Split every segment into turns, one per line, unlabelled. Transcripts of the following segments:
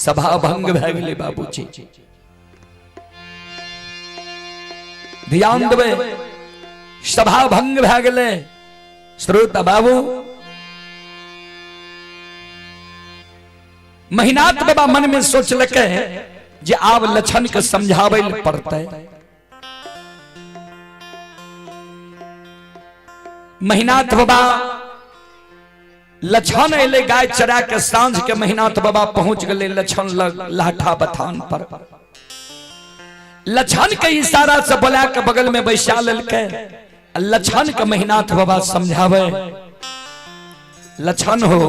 सभा भंग भए गेलै बाबूजी। ध्यान देबै, सभा भंग भए गेलै। श्रोता बाबू, महिनाथ बाबा मन में सोचलकै जे आब लक्षण के समझाबै लए पड़तै। महिनाथ बाबा लक्षण एले गाय चरा के साँझ के महिनाथ बाबा पहुंच गए लक्षण लग लाठा बथान पर। लक्षण के इशारा से बोला के बगल में बैसा ललके। लक्षण के महिनाथ बाबा समझावे, लक्षण हो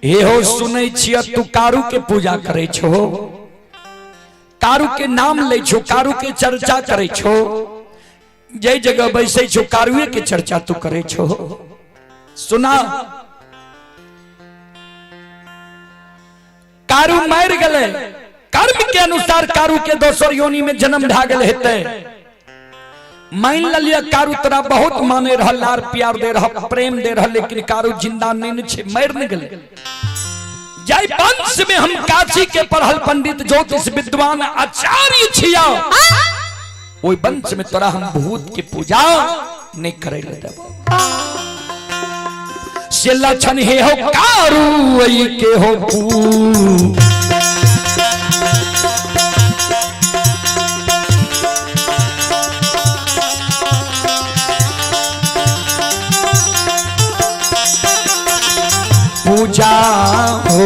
हे हो सुनै छिय तू कारू के पूजा करे छो, कारू के नाम लै छो, कारू के चर्चा करे छो, जै जगह बैसै छो कारुए के चर्चा तू करे छो। सुना, कारू मर गए, कर्म के अनुसार कारू के दोसर योनि में जन्म भए गेल हेतै। मान लिया कारू तोरा बहुत माने रह, लार प्यार दे रह, प्रेम दे रह, लेकिन कारू जिंदा नहीं ने छे, मर नहीं गेलै। जय वंश में हम काशी के पढ़ल पंडित ज्योतिष विद्वान आचार्य छिया, ओहि वंश में तोरा हम भूत के पूजा नहीं करे ले देबो। से लक्षण हे हो कारू ऐ के हो पू पूजा हो।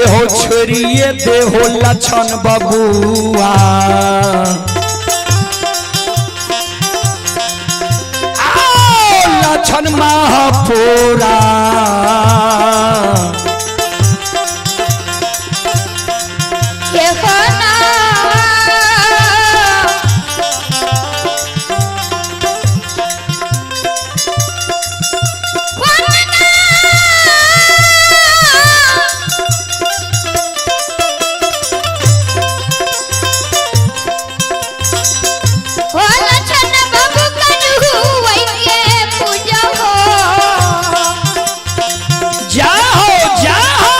हो छोड़िए देहो लक्षण बबुआ, आओ लक्षण महापुरा। जाहो जाहो।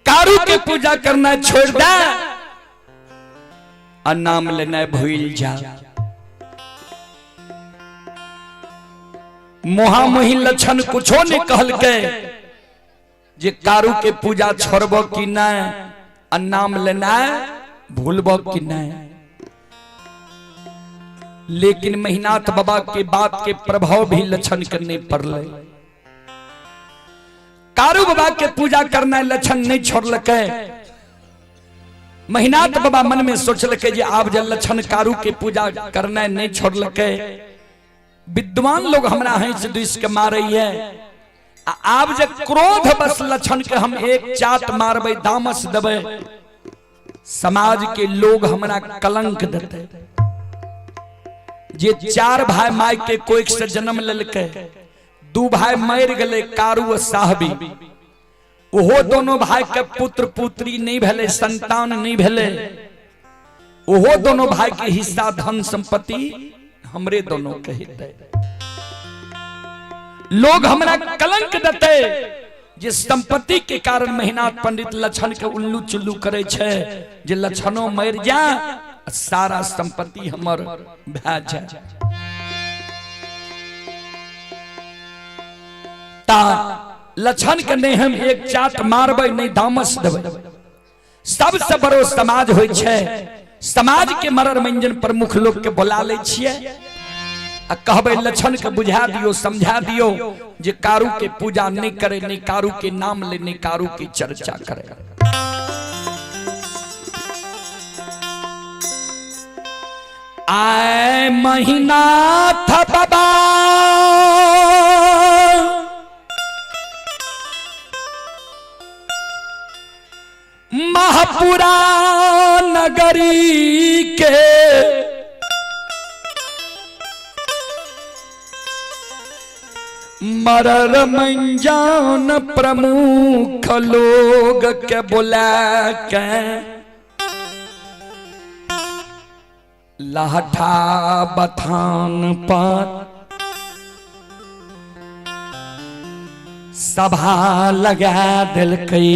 कारू के पूजा करना छोड़ दे और नाम लेना भूल जा। मोहा मोही लक्षण कुछो नहीं कहल के जे कारू के पूजा छोड़ब कि नहीं और नाम लेना भूलब कि नहीं। लेकिन महिनाथ बाबा के बात के प्रभाव भी लक्षण के नहीं पड़ले। कारू बाबा के पूजा करना लक्षण नहीं छोड़लकै। महिनाथ बाबा मन में सोचलकै जे आब जे लक्षण कारू के पूजा करना नहीं छोड़लकै, विद्वान लोग हमरा हंस दुस के मारे है, आ आब जे क्रोध बस लक्षण के हम एक चाट मारबै, दामस देबै, समाज के लोग हमरा कलंक देते। जे चार भाई my के कोख से जन्म लेलकै, दू भाई मर गए कारू आ साहबी, ओहो दोनों भाई के पुत्र पुत्री नहीं भेले, संतान नहीं भेले, ओहो दोनों भाई के हिस्सा धन संपत्ति हमरे दोनों के हितै। लोग हमरा कलंक देते जे संपत्ति के कारण महिनाथ पंडित लक्षण के उल्लू चुल्लू करे छे, जे लक्षणों मर जा सारा संपत्ति हमर भए जाए। ता लक्षण के नहीं हम एक चाट मारबै नहीं दामस देबै। सबसे बड़ो समाज होइ छै, समाज के मरर मंजन प्रमुख लोग के बोला लै छियै आ कहबै लक्षण के बुझा दियो, समझा दियो जे कारू के पूजा नहीं करे, नहीं कारू के नाम ले, नहीं कारू की चर्चा करे। आए महीना था बाबा महापुरा नगरी के मरर मंजान प्रमुख लोग के बुला के लहठा बथान पर सभा लगा दिलकै।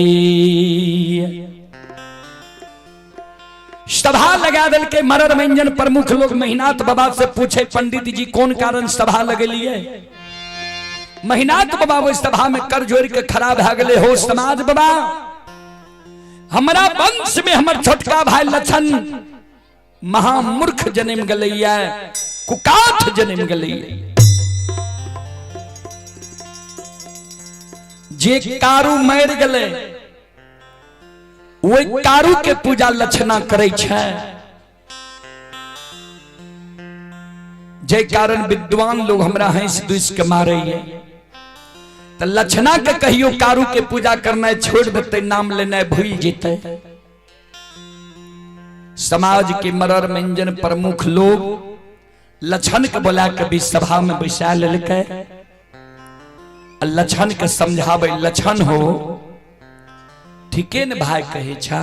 सभा लगा दिलकै। मरर मंजन प्रमुख लोग महिनाथ बाबा से पूछे, पंडित जी कौन कारण सभा लगेलिए? महिनाथ बाबा ओहि सभा में कर जोड़ के खड़ा भए गेलै। हो समाज बाबा, हमरा वंश में हमर छोटका भाई लक्षण महामूर्ख जन्म गेलैया, कुकाठ जन्म गेलैया। जे कारू मरि गेलै ओहि कारू के पूजा लक्षणा करै छै। जे कारण विद्वान लोग हमरा हंस दुस के मारैया। त लक्षणा के कहियो कारू के पूजा करनाइ छोड़ देतै, नाम लेनाइ भूल जेतै। समाज के मरर मंजन प्रमुख लोग लक्षण के बोला के भी सभा में बैसा लेलकै। लक्षण के समझाबै, लक्षण हो ठीके ने भाई कहे छा,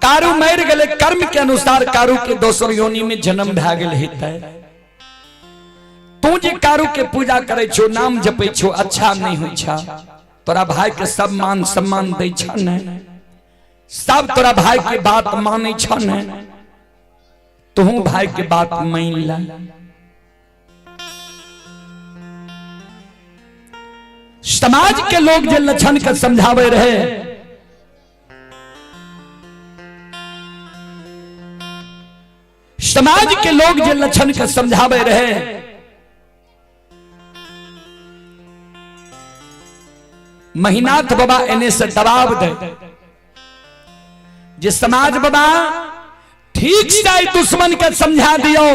कारू मरि गेलै, कर्म के अनुसार कारू के दोसर योनि में जन्म भए गेल हेतै। तू जे कारू के पूजा करै छो, नाम जपै छो, अच्छा नहीं होइ छा। तोरा भाई के सब मान सम्मान दै छ ने, सब तोरा भाई के बात मानै छ ने, तोहू भाई के बात मान ला। समाज के लोग जे लक्षण के समझावे रहे, समाज के लोग जे लक्षण के समझावे रहे, महिनाथ बाबा एने से दबाव दे जे समाज बाबा ठीक से दुश्मन के समझा दियो,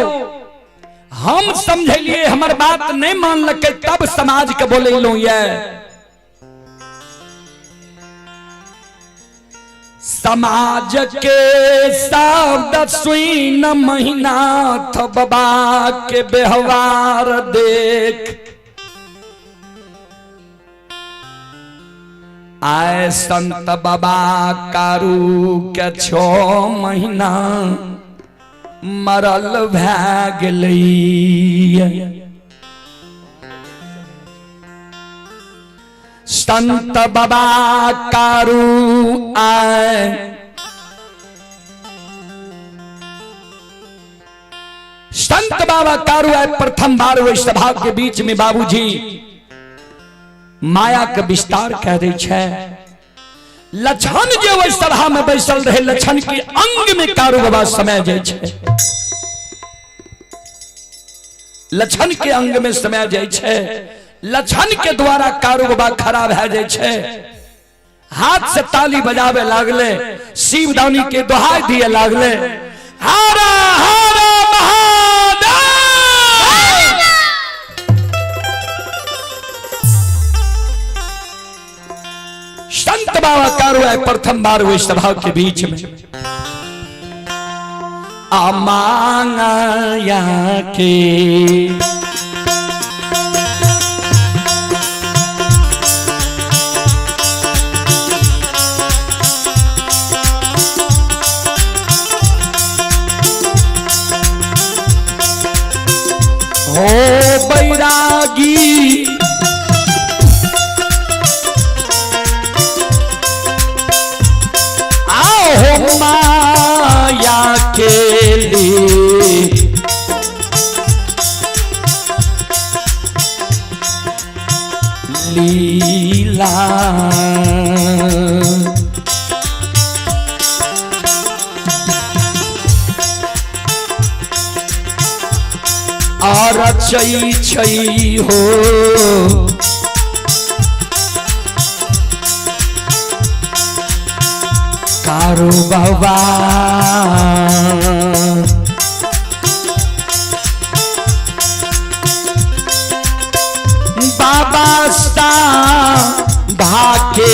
हम समझलिए हमर बात नहीं मानलकै तब समाज के बोलेलहुं ये। समाज के शब्द सुन महिनाथ बाबा के व्यवहार देख आए संत बाबा कारू के 6 महीना मरल भए गेलै। संत बाबा कारू आए संत बाबा कारू आए प्रथम बार वही सभा के बीच में बाबूजी माया के विस्तार कह दै छै। लक्षण जे ओहि सभा में बैसल रहे, लक्षण के अंग में कारू बाबा समय जाइ छै, लक्षण के अंग में समय जाइ छै। लक्षण के द्वारा कारू बाबा खड़ा भए जाइ छै, हाथ से ताली बजावे लागले, शिवदानी के दोहाई दिए लागले, हरा हरा महादेव। संत बाबा कारू आए प्रथम बार वही सभा के बीच में अमांगा के हो बैरागी आओ माया के लिए लीला। और चई छई हो कारू बाबा। बाबा सा भाके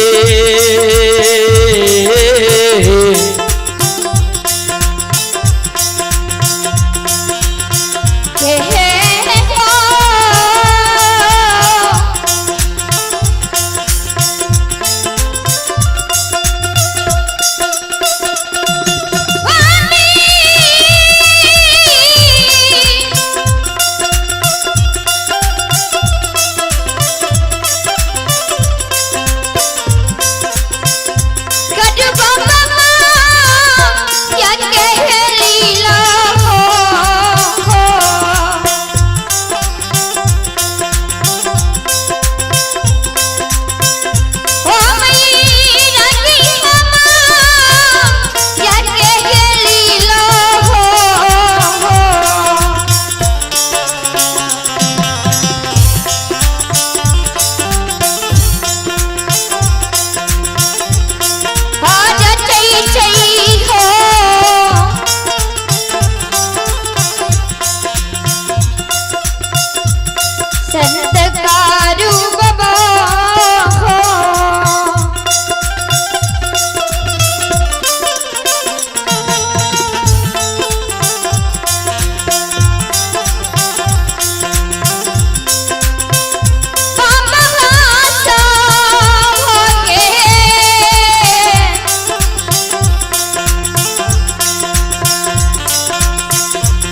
संत कारू बाबा हो। बाबा हासा होके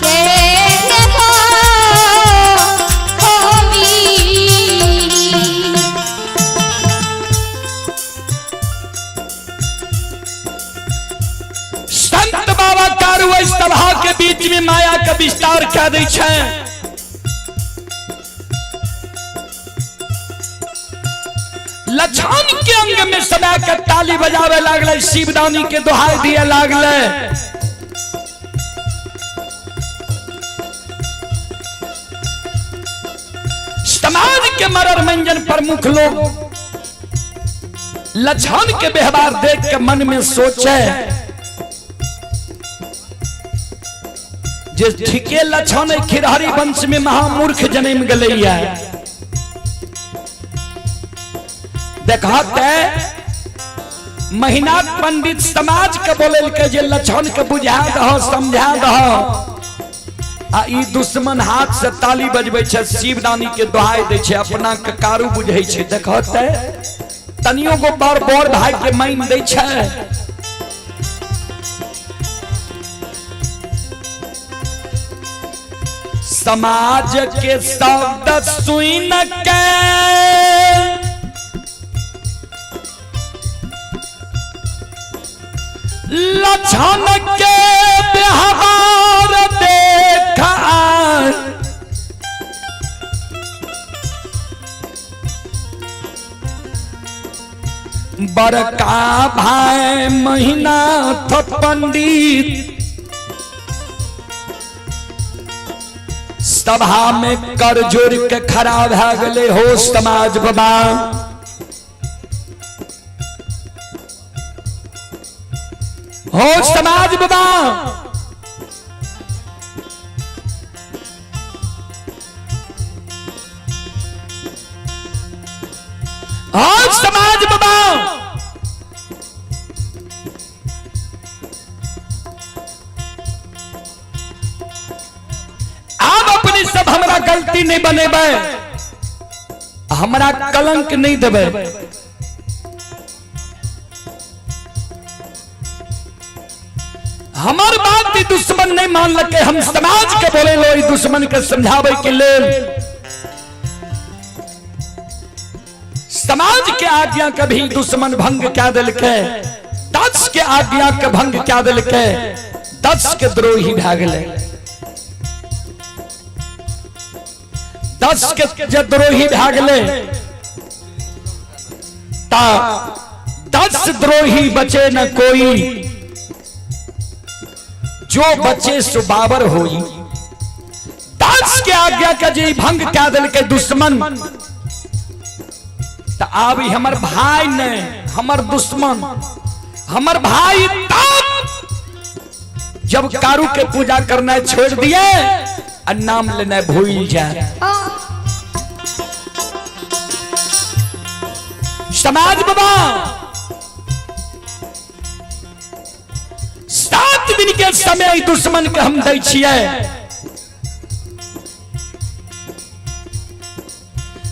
के हो होमी।
संत बाबा कारू एहि सभा के बीच में माया के विस्तार कऽ दै छै। लछन के अंग में समा के ताली बजावे लागले, शिवदानी के दोहाई दिए लागले। समाज के मरर मंजन प्रमुख लोग लछन के व्यवहार देख के मन में सोचे जे ठीके लछन खिरहरी वंश में महामूर्ख जन्म गलैया। देखते महीना पंडित समाज के बोले के जे लछन के बुझा दह समझा दह, आ ई दुश्मन हाथ से ताली बजबै छै, शिवदानी के दोहाई दै छै, अपना के कारू बुझै छै। देखते तनियो गो बड़ बड़ भाई के मान दै छै। समाज के शब्द सुन के लछन के व्यवहार देखा बड़का भाई महीना पंडित सभा में कर जोड़ के खड़ा भए गेलै हो समाज बाबा। हो समाज बाबा, हो समाज बाबा। आब अपने सब हमरा गलती नहीं बनेबै, हमरा कलंक नहीं देबै। हमर बात भी दुश्मन नहीं मानलकै, हम समाज के बोले लो ई दुश्मन के समझाबै के लेल। समाज के आज्ञा कभी दुश्मन भंग क्या देलकै, दक्ष के आज्ञा के भंग क्या देलकै, दक्ष के द्रोही भए गेलै। दक्ष के जे द्रोही भए गेलै ता 10 द्रोही बचे न कोई, जो बचे सुबाबर होई। 10 के आज्ञा के जे भंग क्या दिल के दुश्मन, त आब ई हमर भाई ने हमर दुश्मन, हमर भाई तब जब कारू के पूजा करना छोड़ दिए और नाम लेना भूल जाए। समाज बाबा 7 दिन के समय दुश्मन के हम दै छियै।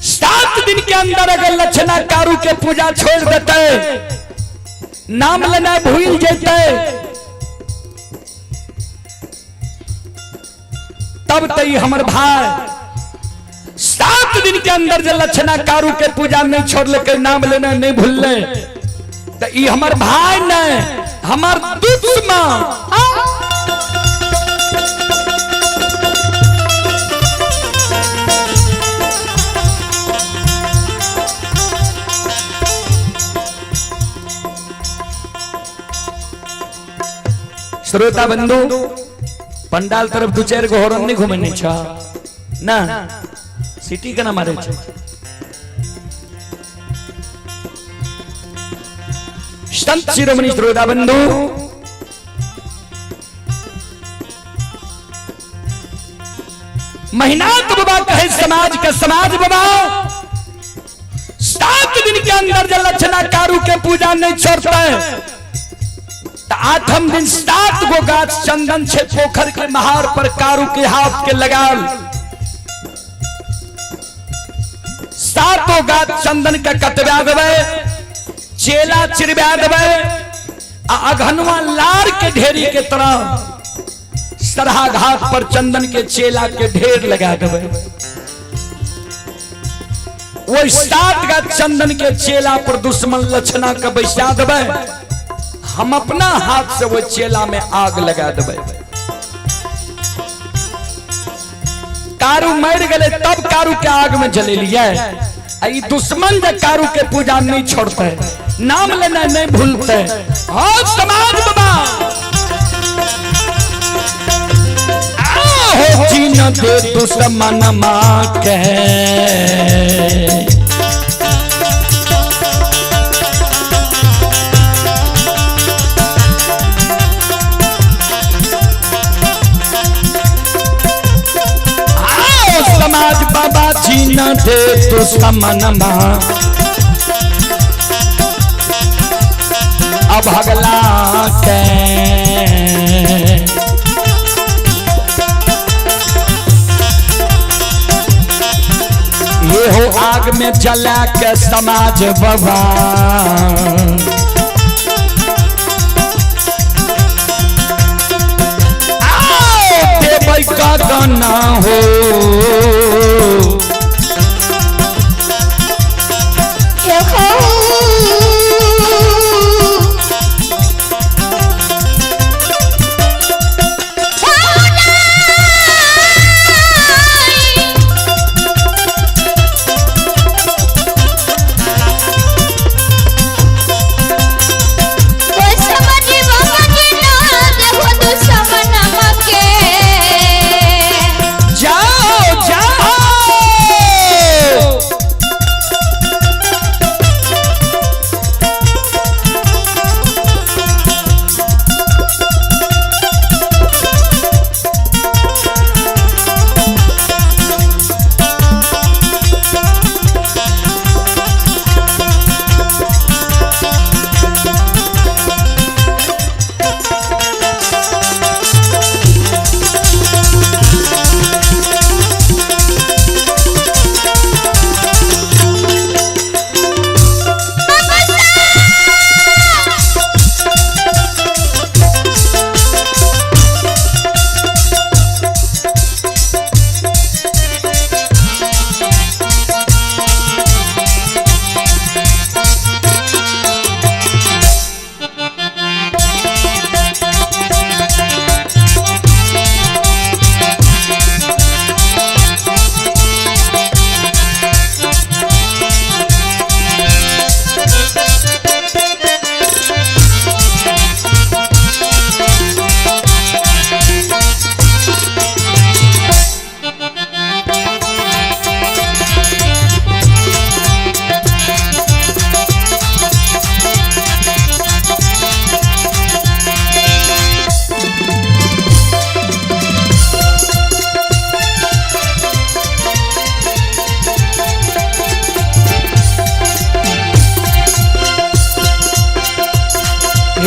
7 दिन के अंदर अगर लक्षणा कारू के पूजा छोड़ देते, नाम लेना भूल जेते, तब तो हमर भाई। 7 दिन के अंदर जे लक्षणा कारू के पूजा नहीं छोड़ के नाम लेना नहीं भूलले, तो ई हमर भाई नहीं हमर दुश्मन। श्रोता बंधु, पंडाल तरफ दू चार गो हॉर्न नहीं घुमेने छ ना, सिटी केना मारे छ। संत शिरोमणि श्रोता बंधु, महिनाथ बाबा कहे समाज के, समाज बाबा 7 दिन के अंदर जब लक्षणा कारू के पूजा नहीं छोड़ते है, तो 8म दिन 7 गो गाछ चंदन छे पोखर के महार पर कारू के हाथ के लगाल, 7 गाछ चंदन के कटवा देवे, चेला चिरवा देवे, आ अघनवा लार के ढेरी के तरह सरहा घाट पर चंदन के चेला के ढेर लगा देवे। वही 7 गाछ चंदन के चेला पर दुश्मन लक्षणा के बैसा देवे, हम अपना हाथ से वो चेला में आग लगा देवे। कारू मर गए तब कारू के आग में जले लिए। ई दुश्मन जे कारू के पूजा नहीं छोड़ते, नाम लेना नहीं भूलते। हाँ समाज बाबा हो चीन दे दुश्मन माँ के, समाज बाबा चीन दे दुश्मन माँ अभगला के। ये हो आग में जला के समाज बाबा, आओ देबै का गाना हो।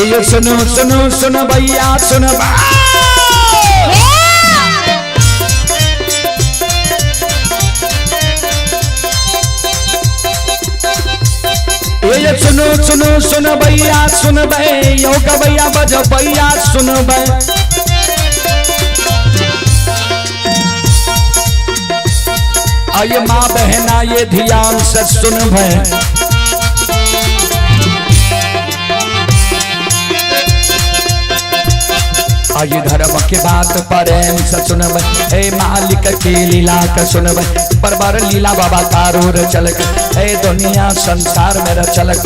ये सुनो सुनो सुनो भैया सुनो। ये सुनो सुनो सुनो भैया सुन बे, यो गवैया बज भैया सुन बे। आये माँ बहना ये ध्यान से सुन भे। आये धर्म के बात प्रेम से सुनब, हे मालिक के लीला का सुनब, पर बार लीला बाबा कारूर चलक, हे दुनिया संसार मेरा चलक।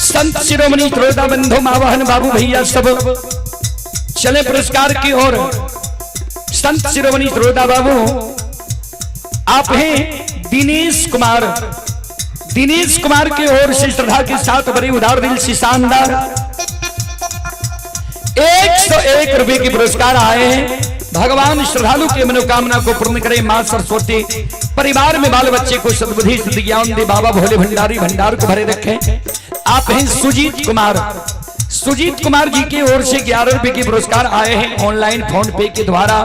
संत शिरोमणि त्रोदा बंधु मावाहन बाबू भैया सब चले पुरस्कार की ओर। संत शिरोमणि त्रोदा बाबू आप हैं दिनेश कुमार, दिनेश कुमार की ओर से श्रद्धा के साथ बड़ी उदार दिल से शानदार 101 रुपए के पुरस्कार आए हैं। भगवान श्रद्धालु के मनोकामना को पूर्ण करे। मां सरस्वती परिवार में बाल बच्चे को सद्बुद्धि सद्ज्ञान दे। बाबा भोले भंडारी भंडार को भरे रखें। आप हैं सुजीत कुमार, सुजीत कुमार जी की ओर से 11 रुपए के पुरस्कार आए हैं ऑनलाइन फोन पे के द्वारा।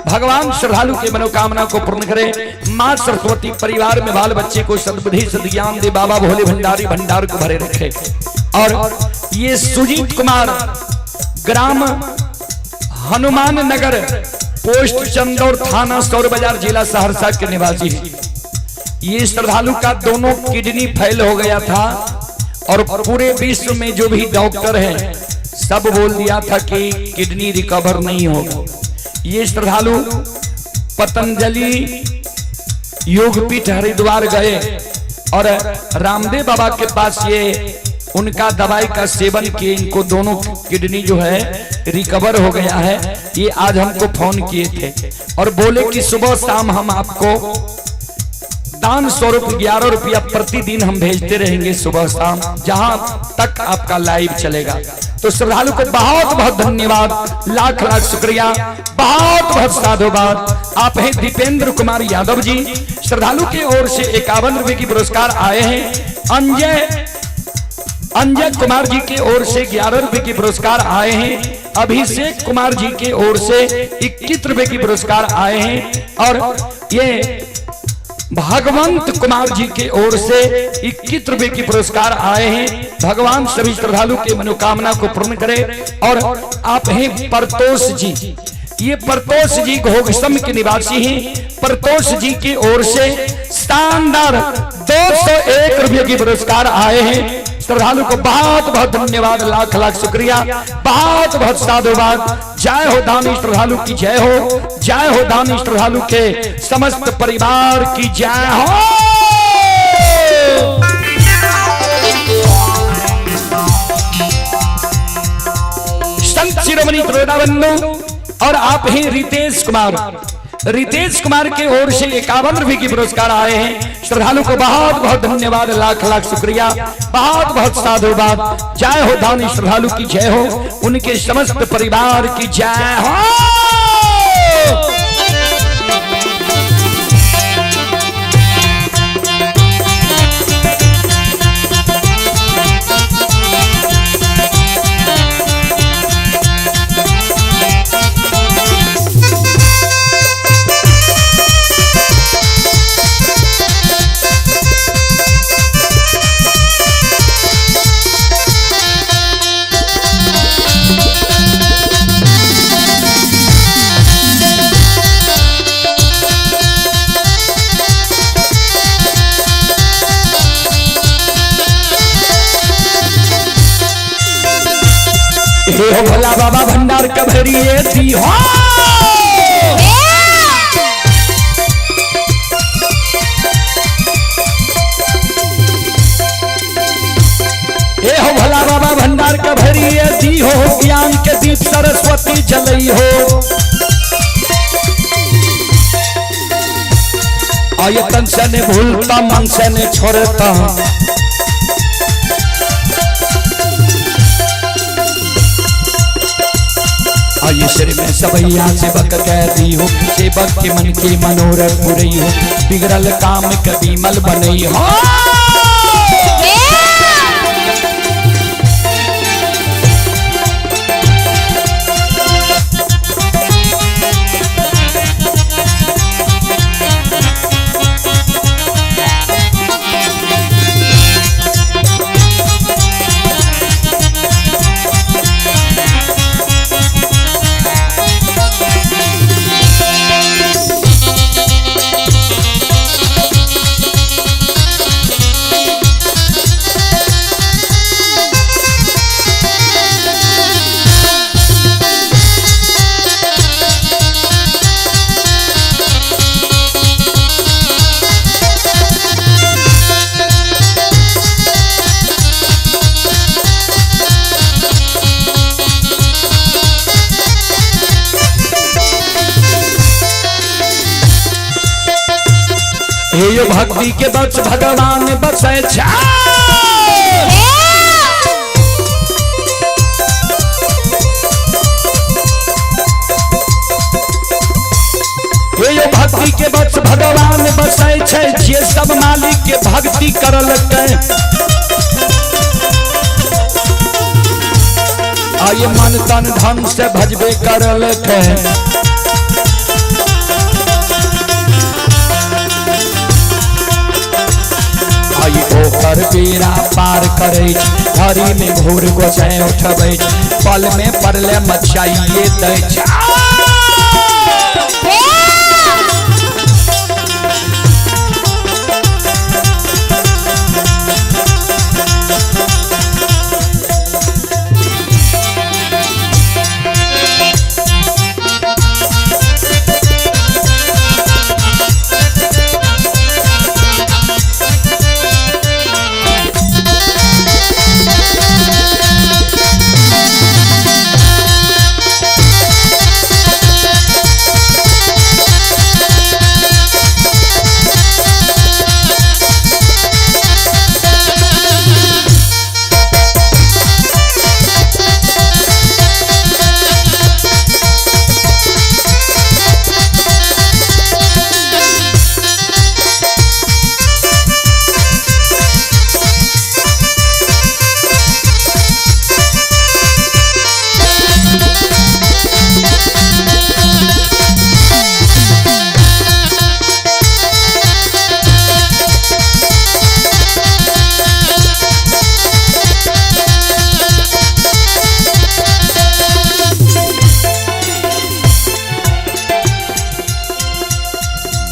भगवान श्रद्धालु के मनोकामना को पूर्ण करे। मां सरस्वती परिवार में बाल बच्चे को सद्बुद्धि सद्ज्ञान दे। बाबा भोले भंडारी भंडार को भरे रखे। और ये सुजीत कुमार ग्राम हनुमान नगर पोस्ट चंदौर थाना सौर बाजार जिला सहरसा के निवासी हैं। ये श्रद्धालु का दोनों किडनी फेल हो गया था और पूरे विश्व में जो भी डॉक्टर हैं सब बोल दिया था कि किडनी रिकवर नहीं होगा। ये श्रद्धालु पतंजलि योगपीठ हरिद्वार गए और रामदेव बाबा के पास ये उनका दवाई का सेवन किए, इनको दोनों किडनी जो है रिकवर हो गया है। ये आज हमको फोन किए थे और बोले कि सुबह शाम हम आपको दान स्वरूप 11 रुपया प्रतिदिन हम भेजते रहेंगे सुबह शाम, जहां तक आपका लाइव चलेगा। तो श्रद्धालु को बहुत बहुत धन्यवाद, लाख लाख शुक्रिया, बहुत बहुत साधुवाद। आप हैं दीपेंद्र कुमार यादव जी, श्रद्धालु की ओर से 51 रुपए की पुरस्कार आए हैं। अंजय अंजय कुमार जी की ओर से 11 रुपए की पुरस्कार आए हैं। अभिषेक कुमार जी की ओर से 21 रुपए की पुरस्कार आए हैं। और ये भगवंत कुमार जी की ओर से 21 रुपए की पुरस्कार आए हैं। भगवान सभी श्रद्धालु के मनोकामना को पूर्ण करे। और आप हैं परतोष जी, ये परतोष जी घोघसम के निवासी हैं। परतोष जी की ओर से शानदार 201 रुपए की पुरस्कार आए हैं। श्रद्धालु को बहुत बहुत धन्यवाद, लाख लाख शुक्रिया, बहुत बहुत साधुवाद। जय हो दानी श्रद्धालु की जय हो, जय हो दानी श्रद्धालु के समस्त परिवार की जय हो। संत शिरोमणि त्रोदा बंधु और आप ही रितेश कुमार, रितेश कुमार की ओर से 51 रुपए की पुरस्कार आए हैं। श्रद्धालु को बहुत बहुत धन्यवाद, लाख लाख शुक्रिया, बहुत बहुत साधुवाद। जय हो दानी श्रद्धालु की जय हो, उनके समस्त परिवार की जय हो। हे हो भोला बाबा भंडार कभरिए दी हो। हे हो भोला बाबा भंडार कभरिए दी हो, ज्ञान के दीप सरस्वती जलई हो। आयतन से ने भूलता मन से ने छोड़ता, आये सिर में सबैया सेवक कह दी हो, सेवक के मन के मनोरथ पुरई हो, बिगड़ल काम कभी मल बनई हो। हे यो भक्ति के बस भगवान बसै छा। हे यो भक्ति के बस भगवान बसै छै, जे सब मालिक के भक्ति करलकै। आये मन तन धन से भजबे करलकै। आई ओकर बेड़ा पार करै छै, घड़ी में घोर गोसाई उठबै छै, पल में पड़ले मचाइए दै छै।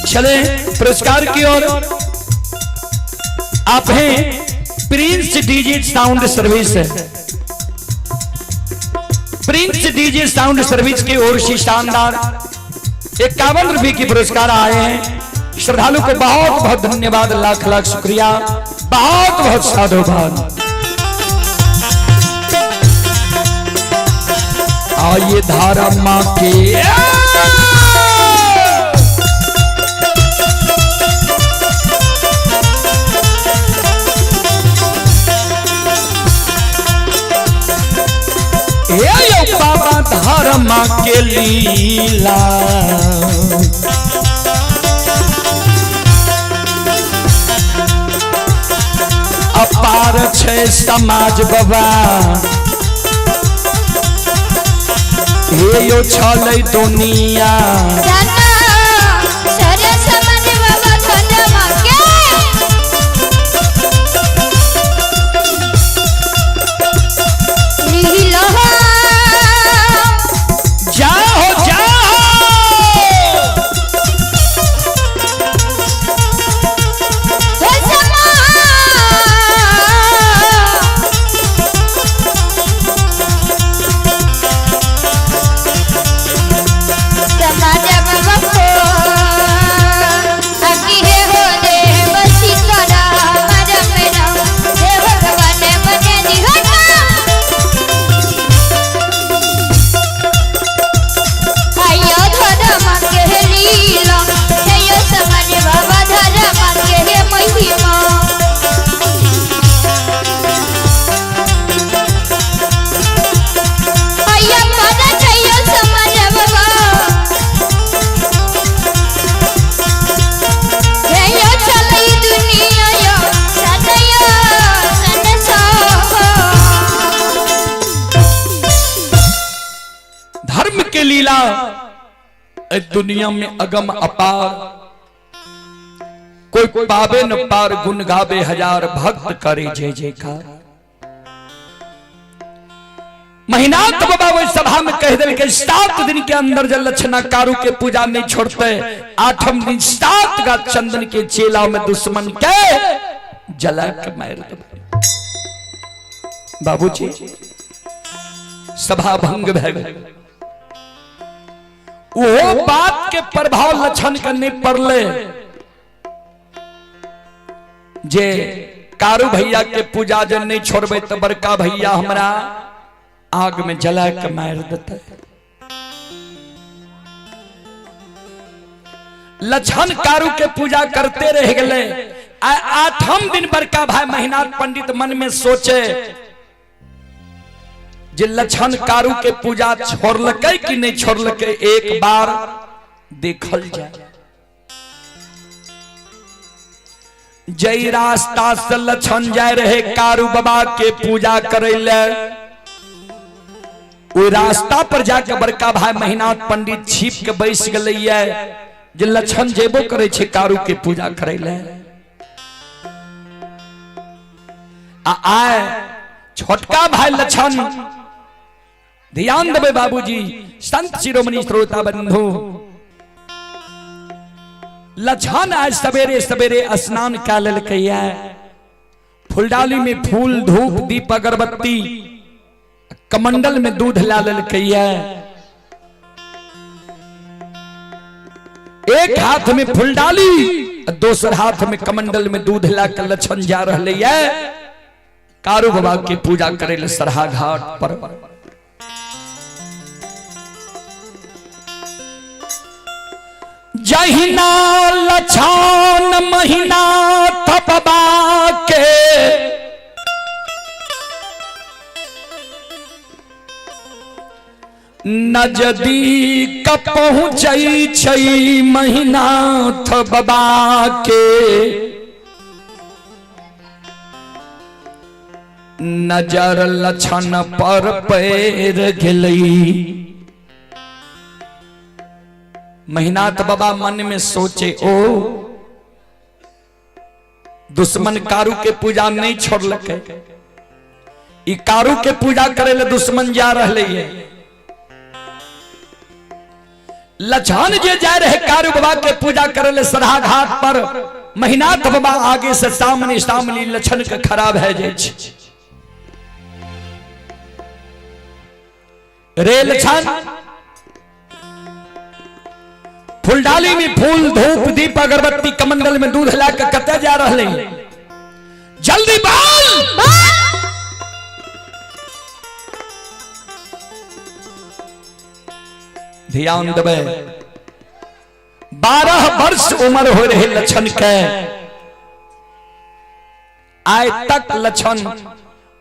चले पुरस्कार की ओर। आप हैं Prince DJ sound service, Prince DJ sound service की ओर से शानदार 51 रुपए की पुरस्कार आए हैं। श्रद्धालु को बहुत बहुत धन्यवाद, लाख लाख शुक्रिया, बहुत बहुत साधुवाद। आइए धारा मां के बाबा धर्म के लीला, अपार छै समाज बाबा, हे यो छलै दुनिया। के लीला ए दुनिया में अगम अपार, कोई पावे न पार, गुण गावे हजार, भक्त करे जय जयकार। महिनाथ बाबा वही सभा में कह दिल के 7 दिन के अंदर जब लक्षणा कारू के पूजा नहीं छोड़ते, 8म दिन 7 गा चंदन के चेला में दुश्मन के जला के मार दे। बाबूजी सभा भंग भय गई। वो बात के प्रभाव लक्षण के नहीं पड़ले जे कारू भैया के पूजा जन नहीं छोड़बे तो बड़का भैया हमरा आग में जला के मार देते। लक्षण कारू के पूजा करते रह गए। 8म दिन बड़का भाई महिनाथ पंडित मन में सोचे जे लक्षण कारू के पूजा छोड़लकै कि नहीं छोड़लकै, एक बार देखल जाए। जई रास्ता से लक्षण जाए रहे कारू बाबा के पूजा करे ले, ओहि रास्ता पर जाके बड़का भाई महिनाथ पंडित छिप के बैस गए जे लक्षण जेबो करे छे कारू के पूजा करे ले। आ आए छोटका भाई लक्षण, ध्यान देवे बाबूजी, संत शिरोमणि श्रोता बंधु, लक्षण आज सवेरे सवेरे स्नान कै लेलकै, फुलडाली में फूल धूप दीप अगरबत्ती, कमंडल में दूध ला लेलकै, एक हाथ में फुलडाली दोसर हाथ में कमंडल में दूध ला के लक्षण जा रहे है कारू बाबा के पूजा करे ले सरहा घाट पर। जहिना लक्षण महीना थपबा के नजदीक पहुँचै छै महिनाथ बाबा के, नजर लक्षण पर पैर गेलै। महिनाथ बाबा मन में सोचे, ओ दुश्मन कारू के पूजा नहीं छोड़लकै, ई कारू के पूजा करे ले दुश्मन जा रहे है। लक्षण जे जा रहे कारू बाबा के पूजा करे ले सरहा घाट पर, महिनाथ बाबा आगे से सामने सामने लक्षण के खराब है जाय छै। रे लक्षण, फुलडाली में फूल धूप दीप अगरबत्ती कमंडल में दूध ला के कते जा रहे, जल्दी बाल। ध्यान देवे, 12 वर्ष उम्र हो रहे लक्षण के, आय तक लक्षण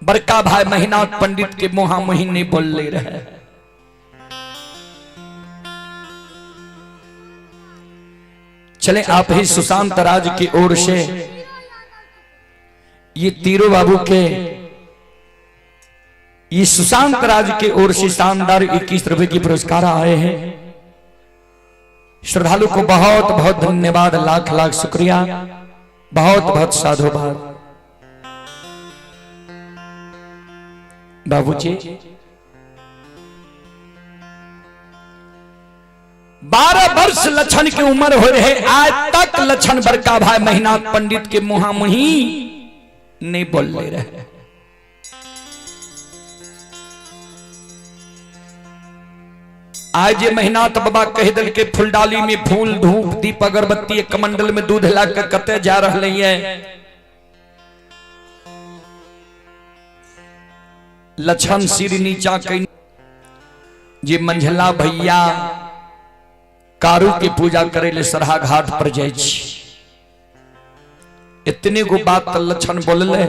बड़का भाई महिनाथ पंडित के मुहा मुही नहीं बोल ले रहे। चले आप ही सुशांत राज की ओर से ये तीरो बाबू के ये सुशांत राज के ओर से शानदार 21 रुपए की पुरस्कार आए हैं। श्रद्धालु को बहुत बहुत धन्यवाद, लाख लाख शुक्रिया, बहुत बहुत साधुवाद। बाबूजी 12 वर्ष लक्षण की उम्र हो रहे, आज तक लक्षण बड़का भाई महिनाथ पंडित के मुहा मुही नहीं बोल ले रहे। आज ये महिनाथ बाबा कह दिल के फुलडाली में फूल धूप दीप अगरबत्ती कमंडल में दूध ला के कते जा रहे हैं। लक्षण सिर नीचा कहीं जे मंझला भैया कारू के पूजा करे ले सरहा घाट पर जाय छी। इतने गो बात लक्षण बोलले,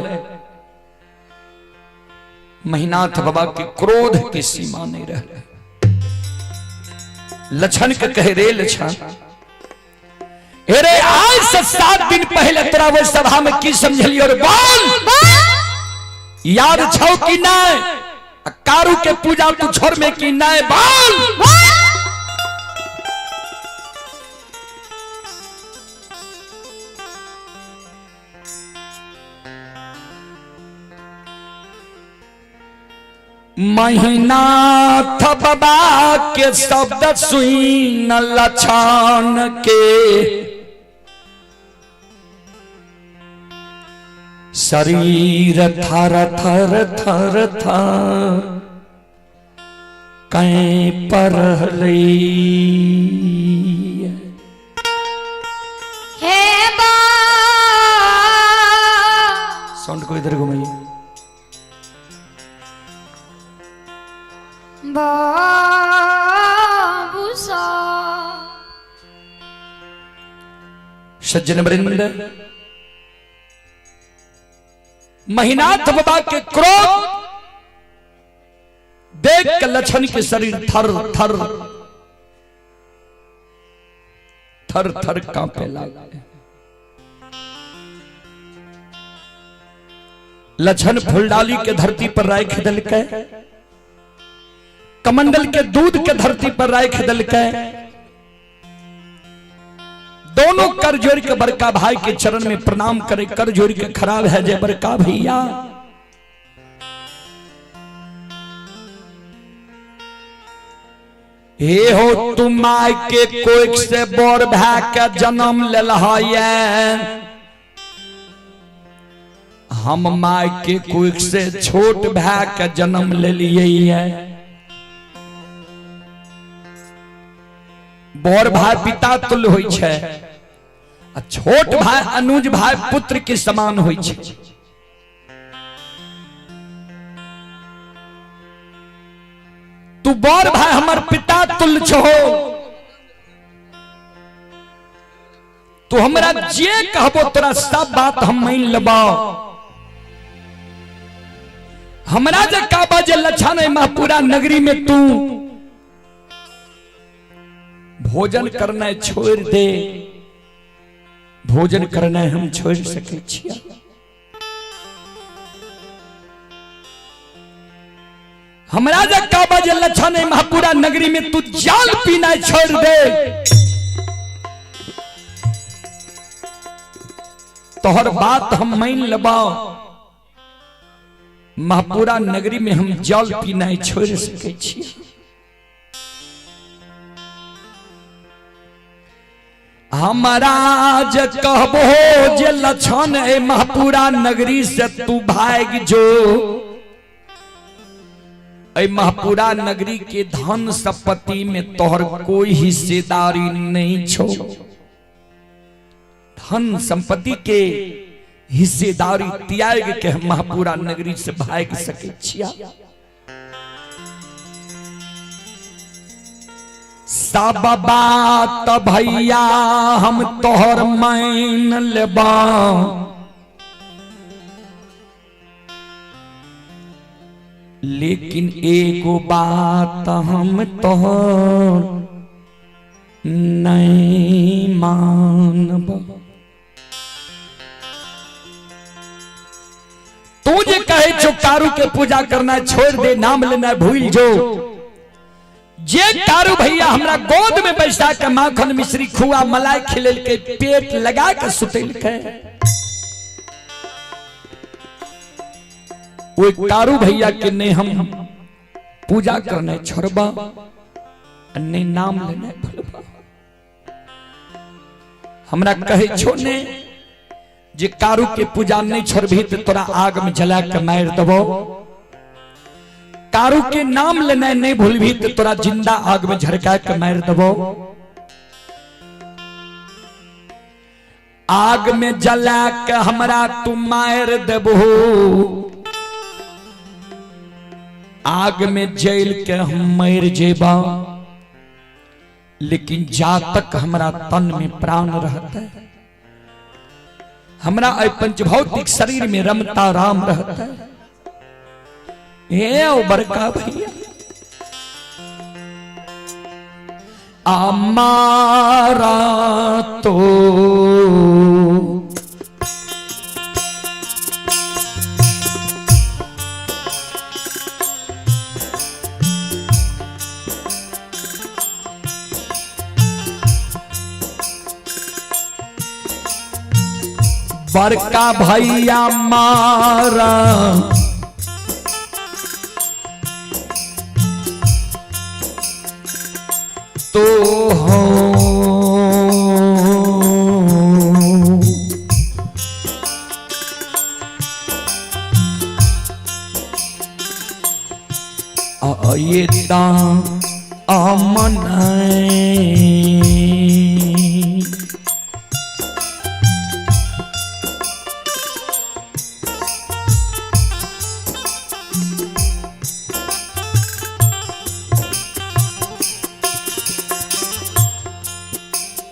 महिनाथ बाबा के क्रोध के सीमा नहीं रहे। लक्षण के कहे रे लक्षण, अरे आज से 7 दिन पहले तोरा वो सभा में की समझली और बोल याद छौ कि नहीं? आ कारू के पूजा तू छोड़ में की नहीं बोल। महिनाथ बाबा के शब्द सुन लछन के शरीर थर थर थर थर कै पर
हे बा
साउंड को इधर घुमाइए।
बाबू सा
सज्जन वृंद, महिनाथ बाबा के क्रोध देख के लक्षण के शरीर थर थर थर थर कांपे लगे। लक्षण फुलडाली के धरती पर राख दिलकै, कमंडल के दूध के धरती पर राख दिलकै। दोनों कर जोड़ के बड़का भाई के चरण में प्रणाम करे, कर जोड़ के खराब है जय बड़का भैया। हे हो तुम my के कोख से बोर भा के जन्म लेलहये, हम my के कोख से छोट भा के जन्म लेलिए। बड़ भाई पिता तुल्य होइ छै आ छोट भाई अनुज भाई पुत्र के समान होइ छै। तू बड़ भाई हमर पिता तुल्य छो, तू हमरा जे कहबो तोरा सब बात हम मान लेबो। हमरा जे काबा जे लछन है महपुरा नगरी में तू भोजन करना छोड़ दे, भोजन करना हम छोड़ सकै छियै। हमरा जे काबा जे लछन है महपुरा नगरी में तू जल पीना छोड़ दे, तोहर बात हम मान लेबो। महपुरा नगरी में हम जल पीना छोड़ सकै छियै। हमरा जे कहबो जे लछन ए महपुरा नगरी से तू भाग जो, ए महपुरा नगरी के धन संपत्ति में तोहर कोई हिस्सेदारी नहीं छो। धन संपत्ति के हिस्सेदारी त्याग के हम महपुरा नगरी से भाग सके छिया। सब बात भैया हम तोहर मान लेबा, लेकिन एगो बात हम तोहर नहीं मानब। तू जे कहे छो कारू के पूजा करना छोड़ दे, नाम लेना भूल जो, जे कारू भैया हमरा गोद में बैठा के माखन मिश्री खुआ मलाई खिलेल के पेट लगा के सुतेल के, वो कारू भैया के ने हम पूजा करना छोड़बा ने नाम लेना भूलबा। हमरा कहे छो ने जे कारू के पूजा नहीं छोड़बी तो तोरा आग में जला के मार देबो, कारू के नाम लेना नहीं भूलबी तो तोरा जिंदा आग में झरका के मार देबो। आग में जला के हमरा तू मार देबो, आग में जल के हम मर जेबा, लेकिन जा तक हमरा तन में प्राण रहता है, हमरा अय पंचभौतिक शरीर में रमता राम रहता है। हे ओ बड़का भैया हमारा तो बड़का भैया मारा तो हो ये अमन।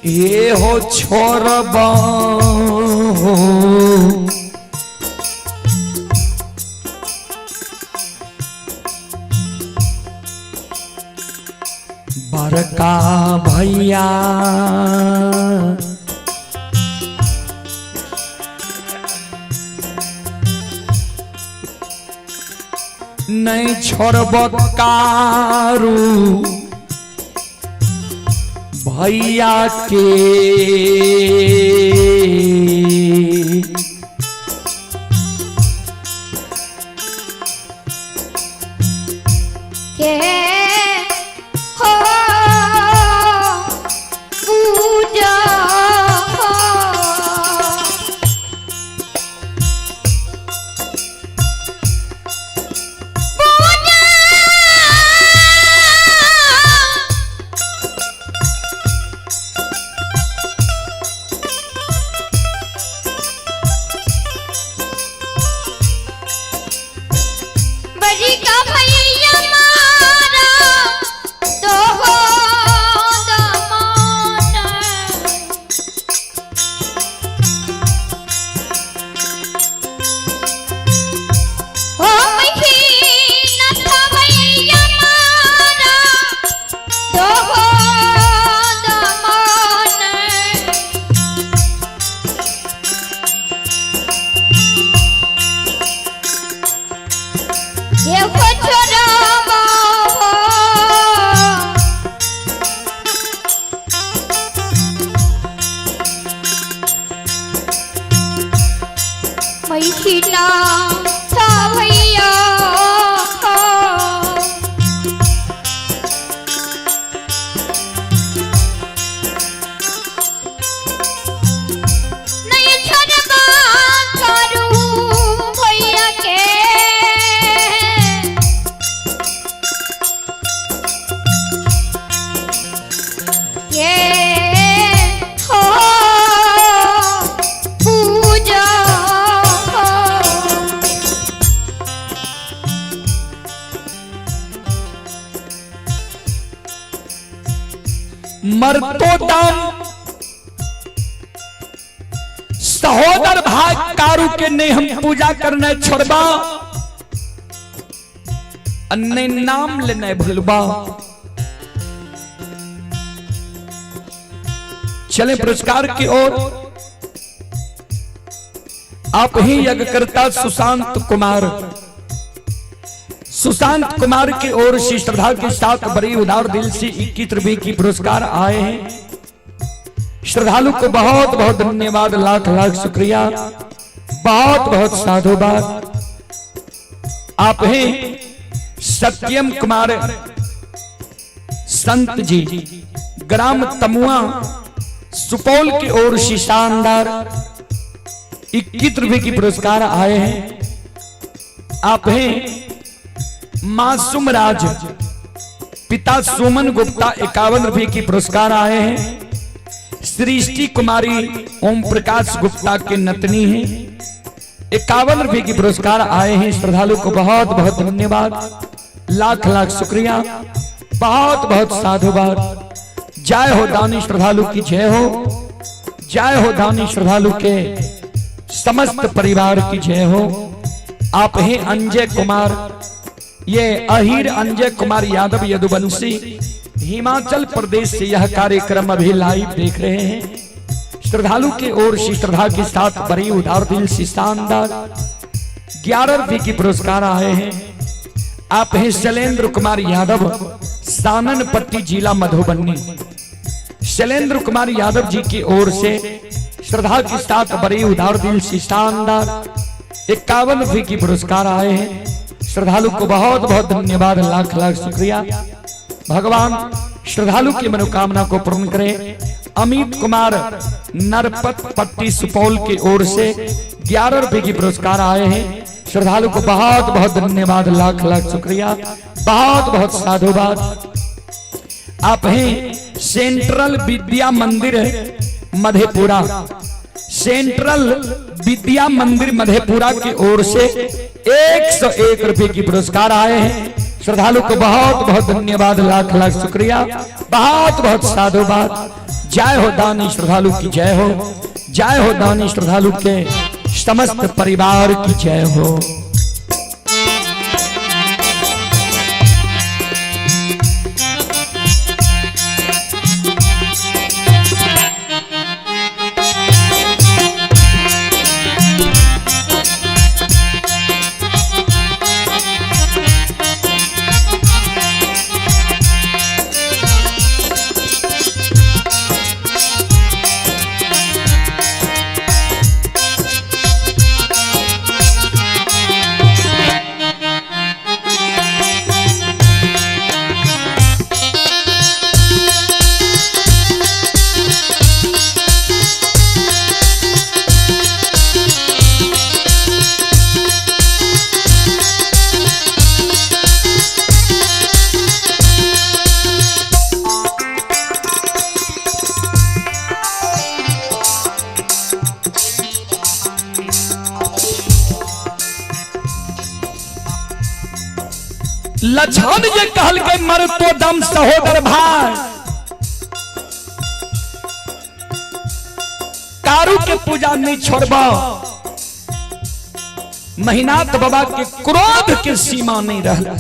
ये हो छोरबा बड़का भैया नहीं छोड़ब कारू भैया के।
के हो पूजा हो पूजा बड़ी का भैया मारा तो हो दमान। हो महीना था भैया मारा तो हो दमान। देखो छोरा बाबा महीना था भैया। नहीं छोड़बा करू भैया के। के हो पूजा हो।
मरतो दाम सहोदर भाई कारू के नहीं हम पूजा करने छोड़बा अन्य नाम लेने भूलबा। चले पुरस्कार की ओर। आप ही यज्ञकर्ता सुशांत कुमार, सुशांत कुमार की ओर से श्रद्धा के साथ बड़ी उदार दिल से 21 रुपए की पुरस्कार आए हैं। श्रद्धालु को बहुत बहुत धन्यवाद, लाख लाख शुक्रिया, बहुत बहुत साधुवाद। आप हैं सत्यम कुमार संत जी, ग्राम तमुआ सुपौल की ओर से शानदार 21 रुपए की पुरस्कार आए हैं। आप हैं मासूम राज, पिता सुमन गुप्ता 51 रुपए की पुरस्कार आए हैं। सृष्टि कुमारी ओम प्रकाश गुप्ता के नतनी हैं, 51 रुपए की पुरस्कार आए हैं। श्रद्धालु को बहुत बहुत धन्यवाद, लाख लाख शुक्रिया, बहुत बहुत साधुवाद। जय हो दानी श्रद्धालु की जय हो, जय हो दानी श्रद्धालु के समस्त परिवार की जय हो। आप हैं अंजय कुमार, ये अहीर अंजय कुमार यादव यदुवंशी हिमाचल प्रदेश से यह कार्यक्रम अभी लाइव देख रहे हैं। श्रद्धालु की ओर से श्रद्धा के साथ बड़ी उदार दिल से शानदार 11 रुपए की पुरस्कार आए हैं। आप हैं शैलेंद्र कुमार यादव, साननपट्टी जिला मधुबनी। शैलेंद्र कुमार यादव जी की ओर से श्रद्धा के साथ बड़े उदार दिल से शानदार 51 रुपए की पुरस्कार आए हैं। श्रद्धालु को बहुत बहुत धन्यवाद, लाख लाख शुक्रिया। भगवान श्रद्धालु की मनोकामना को पूर्ण करें। अमित कुमार नरपत पट्टी सुपौल की ओर से 11 रुपए की पुरस्कार आए हैं। श्रद्धालु को बहुत बहुत धन्यवाद, लाख लाख शुक्रिया, बहुत बहुत साधुवाद। आप हैं सेंट्रल विद्या मंदिर मधेपुरा, सेंट्रल विद्या मंदिर मधेपुरा की ओर से 101 रुपए की पुरस्कार आए हैं। श्रद्धालु को बहुत बहुत धन्यवाद, लाख लाख शुक्रिया, बहुत बहुत साधुवाद। जय हो दानी श्रद्धालु की जय हो, जय हो दानी श्रद्धालु के समस्त परिवार की जय हो। लछन जे कहल के मर तो दम सहोदर भाई, कारू के पूजा नहीं छोड़बा। महिनाथ बाबा के क्रोध के सीमा नहीं रहला।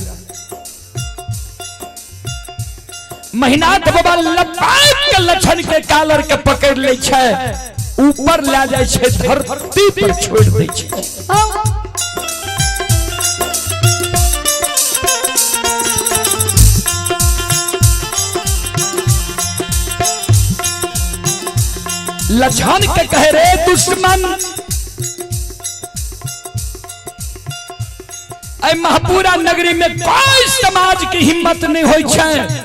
महिनाथ बाबा लपाट के लछन के कालर के पकड़ ले छै, ऊपर ले जाय छै, धरती पर छोड़ दै छै। लछन के कहे रे दुश्मन, ऐ महपुरा नगरी में कोई समाज की हिम्मत नहीं होई छै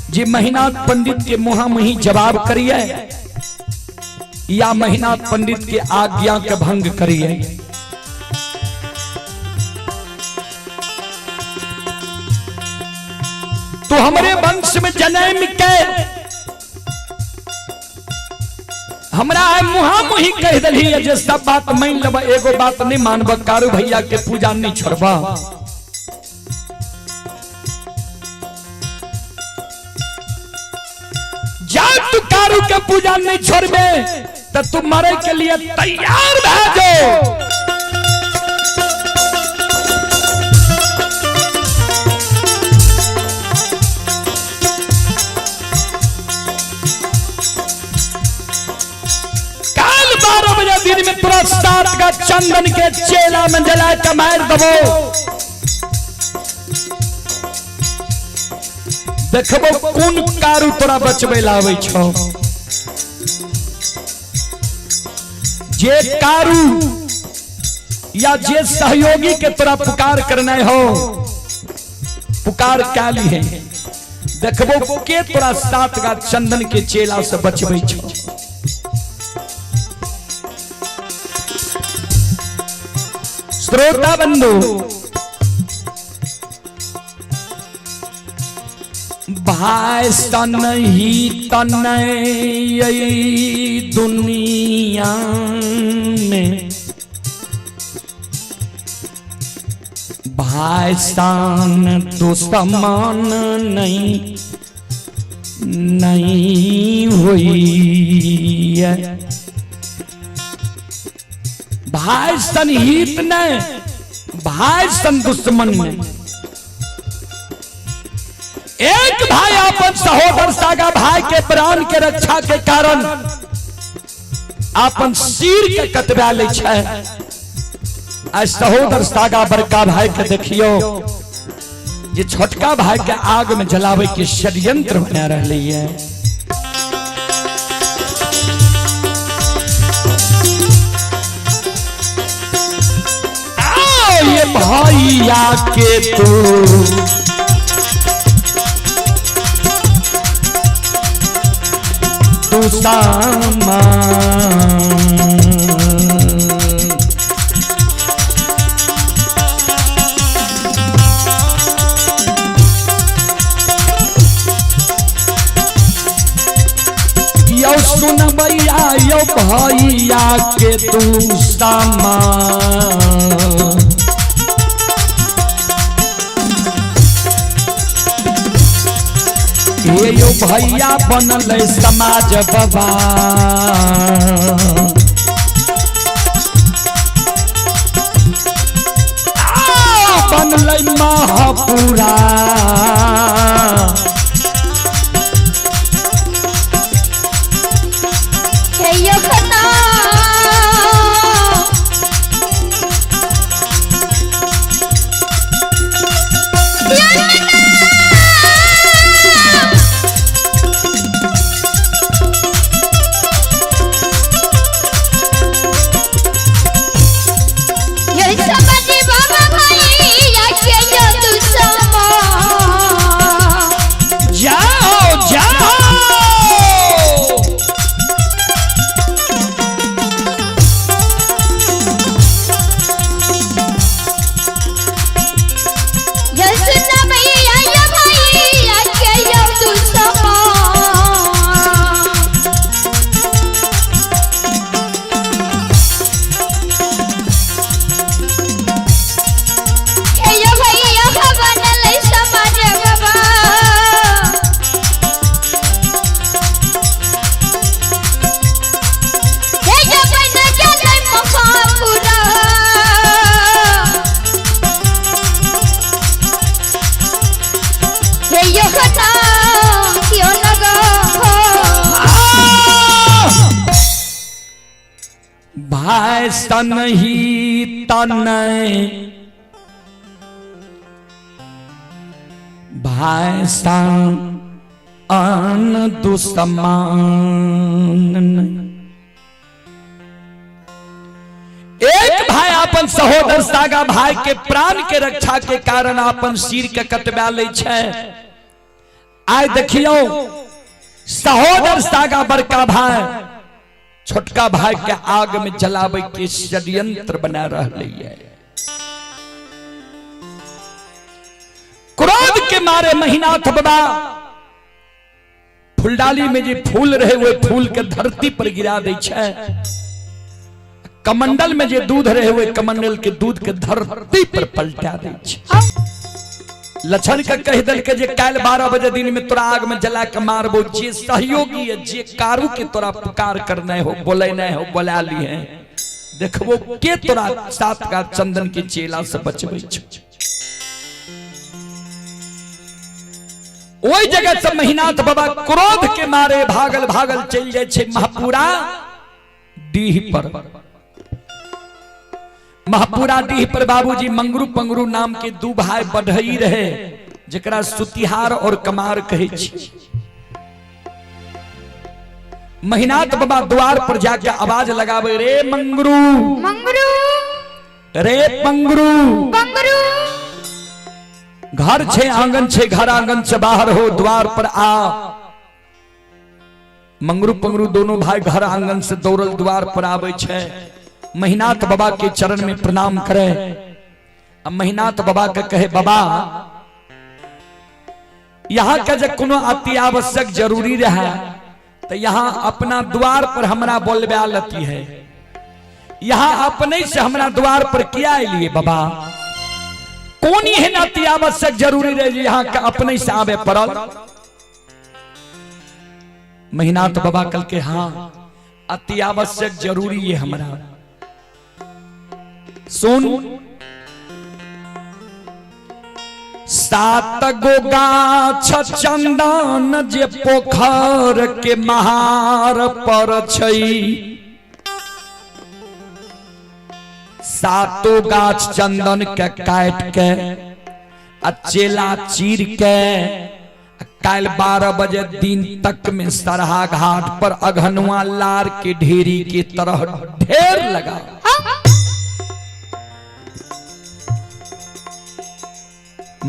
जे महिनाथ पंडित के मुहा मुही जवाब करिए या महिनाथ पंडित के आज्ञा के भंग करिए। तो हमरे वंश में जन्म के हमरा मुहा मुही कह दली जे सब बात मान लेब, एगो बात नहीं मानब, कारू भैया के पूजा नहीं छोड़ब। जब तू कारू के पूजा नहीं छोड़बे तो तू मरे के लिए तैयार भा जो। काल 12 बजे दिन में तोरा सात का चंदन के चेला में जला के मार दबो। देखबो कोन कारू तोरा बचबे लावे छो। जे कारू या जे सहयोगी के तोरा पुकार करना हो, पुकार काली है, देखबो के तोरा सात का चंदन के चेला से बचबे छो। श्रोता बंधु, भाई सन ही तन दुनिया में, भाई सान दुश्मन नहीं नहीं हुई है। भाई सन हित नहीं, भाई सन दुश्मन नहीं। एक भाई अपन सहोदर सागा भाई के प्राण के रक्षा के कारण अपन सिर के कटवा ले छै। आ सहोदर सागा बड़का भाई के देखियो जे छोटका भाई के आग में जलावे के षड्यंत्र बना रही है। भैया के तू तू सामा। यौ सुनबैया यौ भैया के तू सामा। हे यौ भैया बनल समाज बाबा। बनल महापुरा।
हे यो खता ये समाज बाबा भैया के यो तू समा।
जाओ जाओ।
ये सुना भैया यो भैया के यो तू समा। हे यो भैया बनल समाज बाबा। हे यो बन गेलै महापुरा। हे यो खता क्यों लगा हो।
भाई सन ही तन भाई सन अन दुश्मन। एक भाई अपन सहोदर सागा भाई के प्राण के रक्षा के कारण अपन सिर के कटवा लै छै। आइ देखियौ सहोदर सागा बड़का भाई छोटका भाई के आग में जलावे के षड्यंत्र बना रहलै है। क्रोध के मारे महिनाथ बाबा फुलडाली में जे फूल रहे वो फूल के धरती पर गिरा दै छै। कमंडल में जे दूध रहे वो कमंडल के दूध के धरती पर पलटा दै छै। लक्षण के कह दल के जे काल्हि 12 बजे दिन में तोरा आग में जला के मारबो, जे सहयोगी है जे कारू के तोरा पुकार करने हो बोले नहीं हो बोला ली है, देखबो के तोरा सात का चंदन के चेला से बचबै छौ। ओहि जगह से महिनाथ बाबा क्रोध के मारे भागल भागल चलि जाइ छै महापुरा डीह पर। महापुरा डीह पर बाबूजी मंगरू पंगरू नाम के दू भाई बढ़ई रहे, जकरा सुतिहार और कमार कहै छै। महिनाथ बाबा द्वार पर जाके आवाज लगावे, रे मंगरू
मंगरू
रे पंगरू
पंगरू।
घर छे आंगन छे, घर आंगन से बाहर हो द्वार पर आ। मंगरू पंगरू दोनों भाई घर आंगन से दौड़ल द्वार पर आवे छे। महिनाथ बाबा के चरण में प्रणाम करे। अब महिनाथ बाबा के कहे, बाबा यहाँ के जे कोनो अति आवश्यक जरूरी रहे तो यहाँ अपना द्वार पर हमरा बोलबा लती है, यहाँ अपने से हमरा द्वार पर किया अलिए बाबा? कोन एहन अति आवश्यक जरूरी रहे जे यहाँ के अपने से आवे पड़ल? महिनाथ बाबा कल के हाँ अति आवश्यक जरूरी है हमरा। सुन, 7 गो गाछ चंदन जे पोखर के महार पर छै, 7 गाछ चंदन के काट के आ चेला चीर के काल 12 बजे दिन तक में सरहा घाट पर अघनुआ लार के ढेरी के तरह ढेर लगा।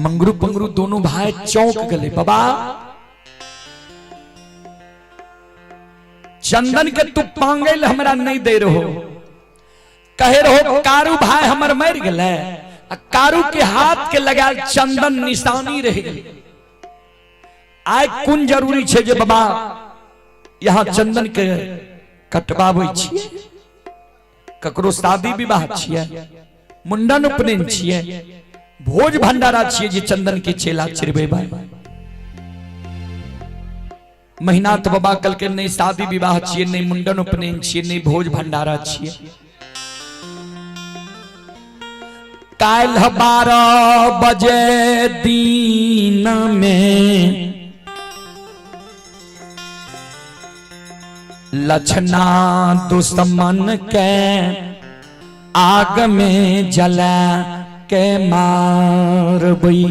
मंगरू पंगरू दोनों भाई चौंक गए। बाबा चंदन के तू पांगल हमरा नहीं दे रहो, कहे रहो कारू भाई हमर मर गए, कारू के हाथ के लगाल चंदन निशानी रह गई। आय कोन जरूरी छे जे बाबा यहाँ चंदन के कटवाबै छियै? ककरो शादी विवाह छियै, मुंडन उपनयन छियै, भोज भंडारा छियै जे चंदन के चेला चिरबेबै? महिनाथ बाबा कल के नहीं शादी विवाह छियै, नहीं मुंडन उपनयन छियै, नहीं भोज भंडारा छियै। काल्हि 12 बजे दिन में लछना दुश्मन के आग में जला के मारबई।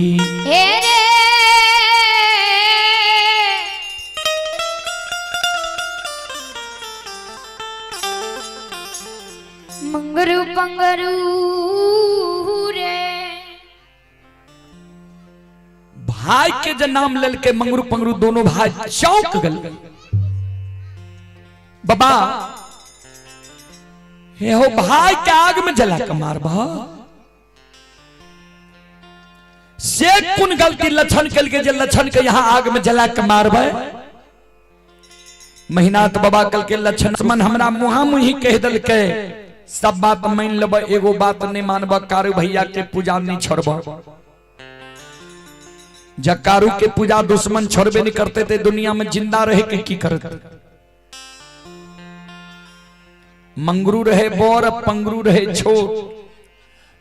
हे रे मंगरू पंगरू रे।
भाई के जे नाम लेलके मंगरू पंगरू दोनों भाई चौंक गल। बाबा हे हो भाई के आग में जला के मारबा, से कोन गलती लक्षण कल के जे लक्षण के यहाँ आग में जला के मारबे? महिनाथ बाबा कल के लक्षण मन हमरा मुहा मुही कह दलके सब बात मान लेब, एगो बात नहीं मानब, कारू भैया के पूजा नहीं छोड़ब। जब कारू के पूजा दुश्मन छोड़बे नहीं करते थे, दुनिया में जिंदा रहे के की करते? मंगरू रहे बोर, पंगरू रहे छोट।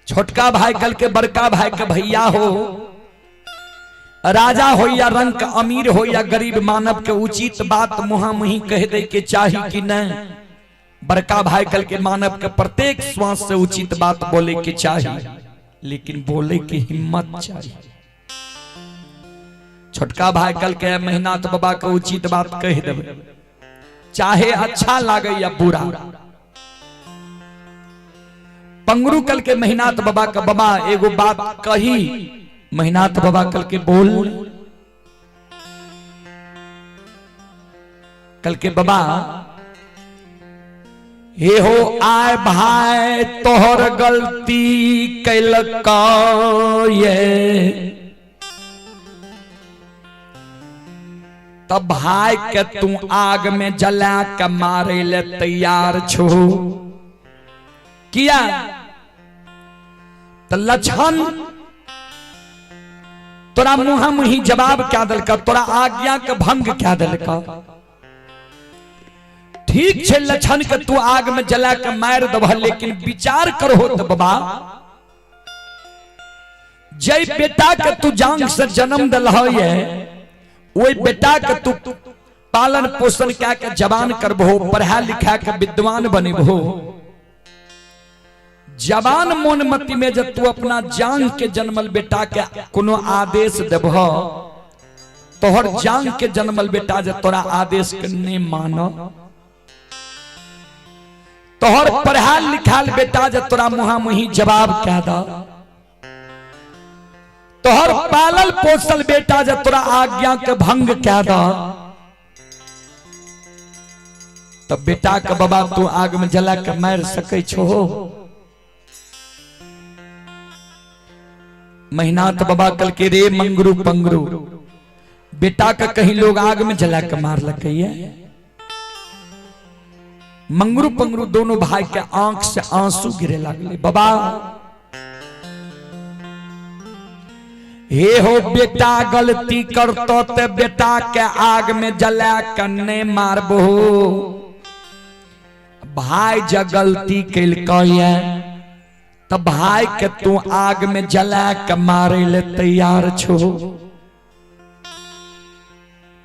छोटका भाई कल के बड़का भाई के भैया हो, राजा हो या रंक, अमीर हो या गरीब, मानव के उचित बात मुहा मुही कह दे के चाही कि नहीं? बड़का भाई कल के मानव के प्रत्येक श्वास से उचित बात बोले के चाही, लेकिन बोले के हिम्मत चाहिए। छोटका भाई कल के महिनाथ बाबा के उचित बात कह देवे, चाहे अच्छा लागे या बुरा। पंगरू कल के महिनाथ बाबा का बाबा एगो बात कही, महिनाथ बाबा कल के बोल, कल के बाबा हे हो आय भाई तोहर गलती कैलका ये, तब भाई के तू आग में जला के मारे ले तैयार छो किया? तो लक्षण तोरा मुहा मुही जवाब क्या दिलका, तोरा आज्ञा के भंग क्या दिलका? ठीक छे लक्षण के तू आग में जला के मार दबह, लेकिन विचार करो तो बाबा जय बेटा के तू जांग से जन्म दिलह ये, ओई बेटा के तू पालन पोषण क्या के जवान करबहो, पढ़ा लिखा के विद्वान बनेबहो। जवान मोन मति में जब तू अपना जांग के जन्मल बेटा के कोनो आदेश देबह, तोहर जांग के जन्मल बेटा जब तोरा आदेश के नहीं मानो, तोहर पढ़ाल लिखाल बेटा जब तोरा मुहा मुही जवाब कह द, तोहर पालल पोसल बेटा जब तोरा आज्ञा के भंग कह द, तब बेटा के बाबा तू आग में जला के मार सकै छो? महिनाथ बाबा कल के रे मंगरू पंगरू, बेटा के कहीं लोग आग में जला के मार लकैया? मंगरू पंगरू दोनों भाई के आंख से आंसू गिरे लगले। बाबा हे हो बेटा गलती करतो ते बेटा के आग में जला के नहीं मारबो, भाई ज गलती केलकै त भाई के तू आग में जला के मारे ले तैयार छो।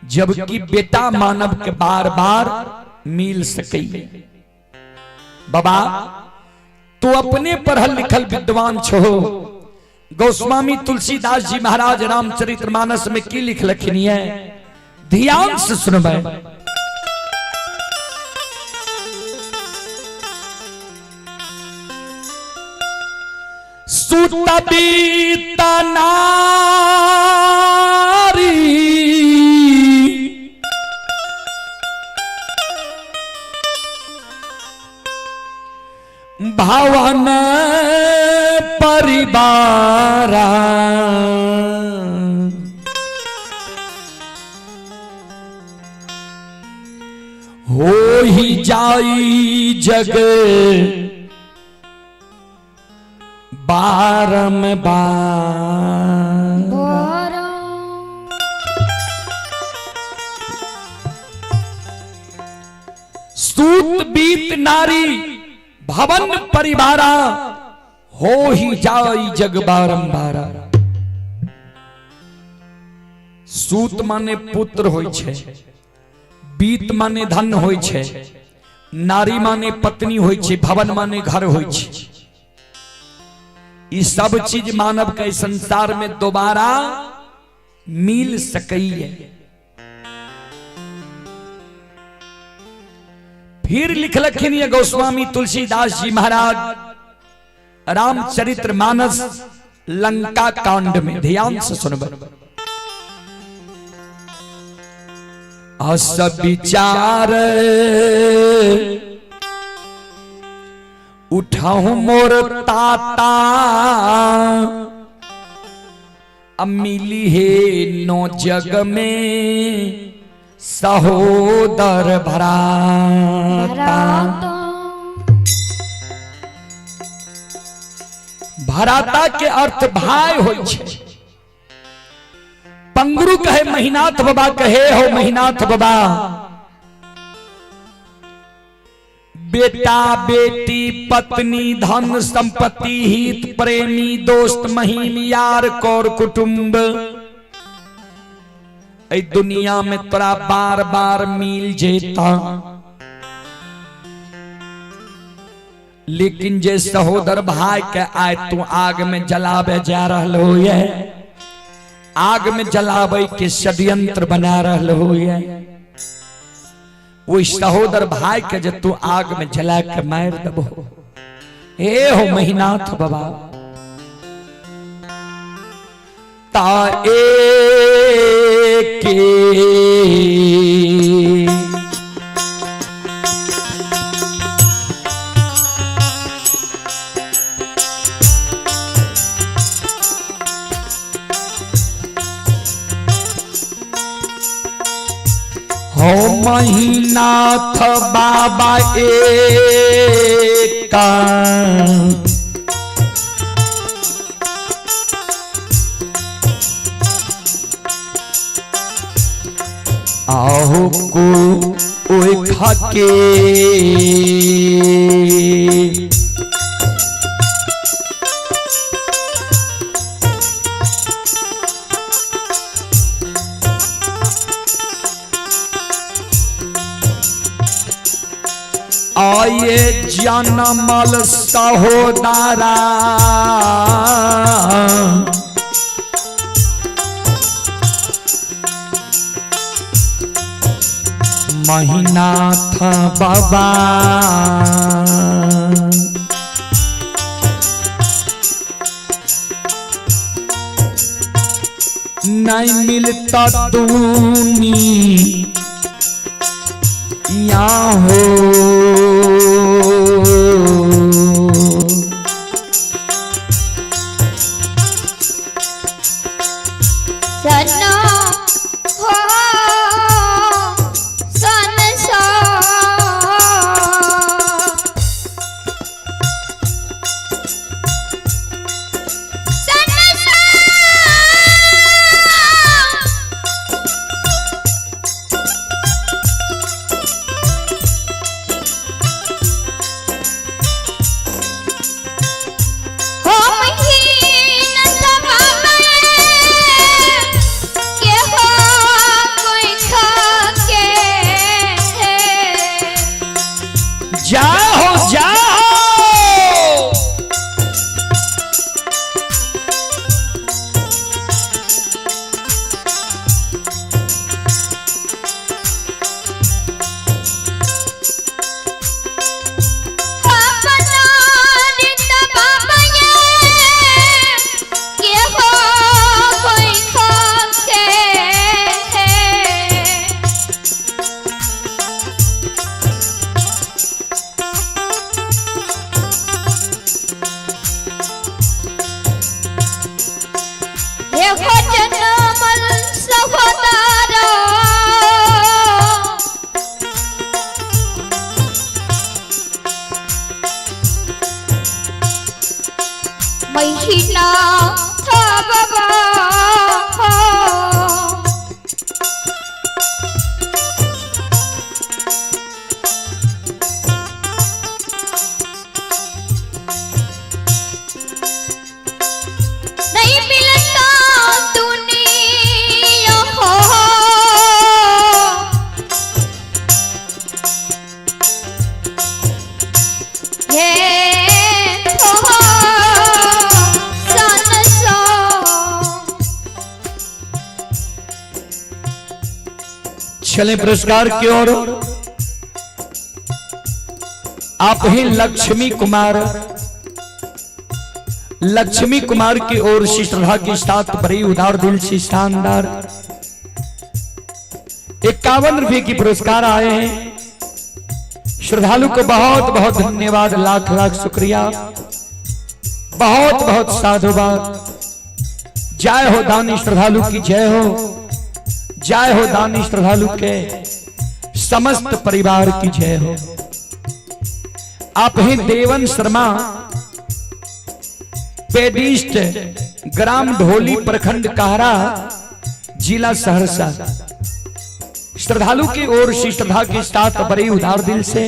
जबकि बेटा मानव के बार बार मिल सके। बाबा तू अपने पढ़ल लिखल विद्वान छो। गोस्वामी तुलसीदास जी महाराज रामचरितमानस में की लिख लखनी है, ध्यान से सुनबे। सुतबी नारी भवन परिवारा। हो ही जाई जग बारम बार।
बारह।
सूत बीत नारी भवन परिवारा हो ही जाई जग बारंबारा। सूत माने पुत्र होई छे, बीत माने धन होई छे, नारी माने पत्नी होई छे, भवन माने घर होई छे। ई सब चीज मानव के संसार में दोबारा मिल सकई है। फिर लिखलखिन ये गोस्वामी तुलसीदास जी महाराज रामचरित्र मानस लंका कांड में, ध्यान से सुनब। अस विचार उठाऊं मोर ताता, अब मिली है नो जग में सहोदर भराता।
भराता।
भराता के अर्थ भाई होई छे। पंगरू कहे महिनाथ बाबा, कहे हो महिनाथ बाबा, बेटा बेटी पत्नी धन संपत्ति हित प्रेमी दोस्त महीम यार कौर कुटुंब ऐ दुनिया में तोरा बार बार मिल जेता, लेकिन जे सहोदर भाई के आए तू आग में जलावे जा रहल हो, ये आग में जलावे के षड्यंत्र बना रहल हो, ये वही सहोदर भाई के जे तू आग में जला के मार दबो। हे हो महिनाथ बाबा, ता ए के हो महिनाथ बाबा एका आहो को ओए खाके आये जनमल सहोदरा महिनाथ बाबा। नहीं मिलता दूनी या हो,
सना हो सन सा। सन सा।
चले पुरस्कार की ओर। आप ही लक्ष्मी कुमार, लक्ष्मी कुमार की ओर से श्रद्धा के साथ बड़ी उदार दिल से शानदार 51 रुपए की पुरस्कार आए हैं। श्रद्धालु को बहुत बहुत धन्यवाद, लाख लाख शुक्रिया, बहुत बहुत साधुवाद। जय हो दानी श्रद्धालु की जय हो, जय हो दानी श्रद्धालु के समस्त परिवार की जय हो। आप ही देवन शर्मा, पेडिस्ट, ग्राम ढोली, प्रखंड कहरा, जिला सहरसा, श्रद्धालु की ओर से श्रद्धा के साथ बड़े उदार दिल से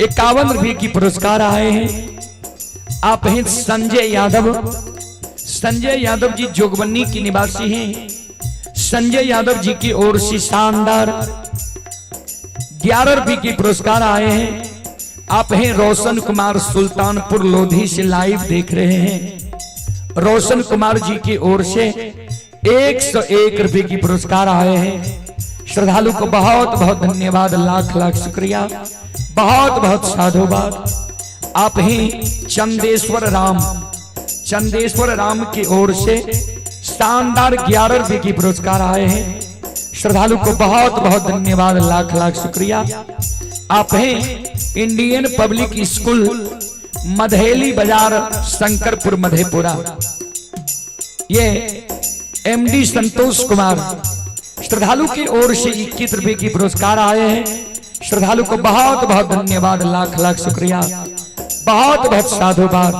51 रुपए की पुरस्कार आए हैं। आप हैं संजय यादव, संजय यादव जी जोगबनी की निवासी हैं। संजय यादव जी की ओर से शानदार 11 रुपए की पुरस्कार आए हैं। आप हैं रोशन कुमार, सुल्तानपुर लोधी से लाइव देख रहे हैं। रोशन कुमार जी की ओर से 101 रुपए की पुरस्कार आए हैं। श्रद्धालु को बहुत बहुत धन्यवाद, लाख लाख शुक्रिया, बहुत बहुत साधुवाद। आप ही चंदेश्वर राम, चंदेश्वर राम की ओर से शानदार 11 रुपए की पुरस्कार आए हैं। श्रद्धालु को बहुत बहुत धन्यवाद, लाख लाख शुक्रिया। आप हैं इंडियन पब्लिक स्कूल, मधेली बाजार, शंकरपुर, मधेपुरा, ये एमडी संतोष कुमार श्रद्धालु की ओर से 21 रुपए की पुरस्कार आए हैं। श्रद्धालु को बहुत बहुत धन्यवाद, लाख लाख शुक्रिया, बहुत बहुत साधुवाद।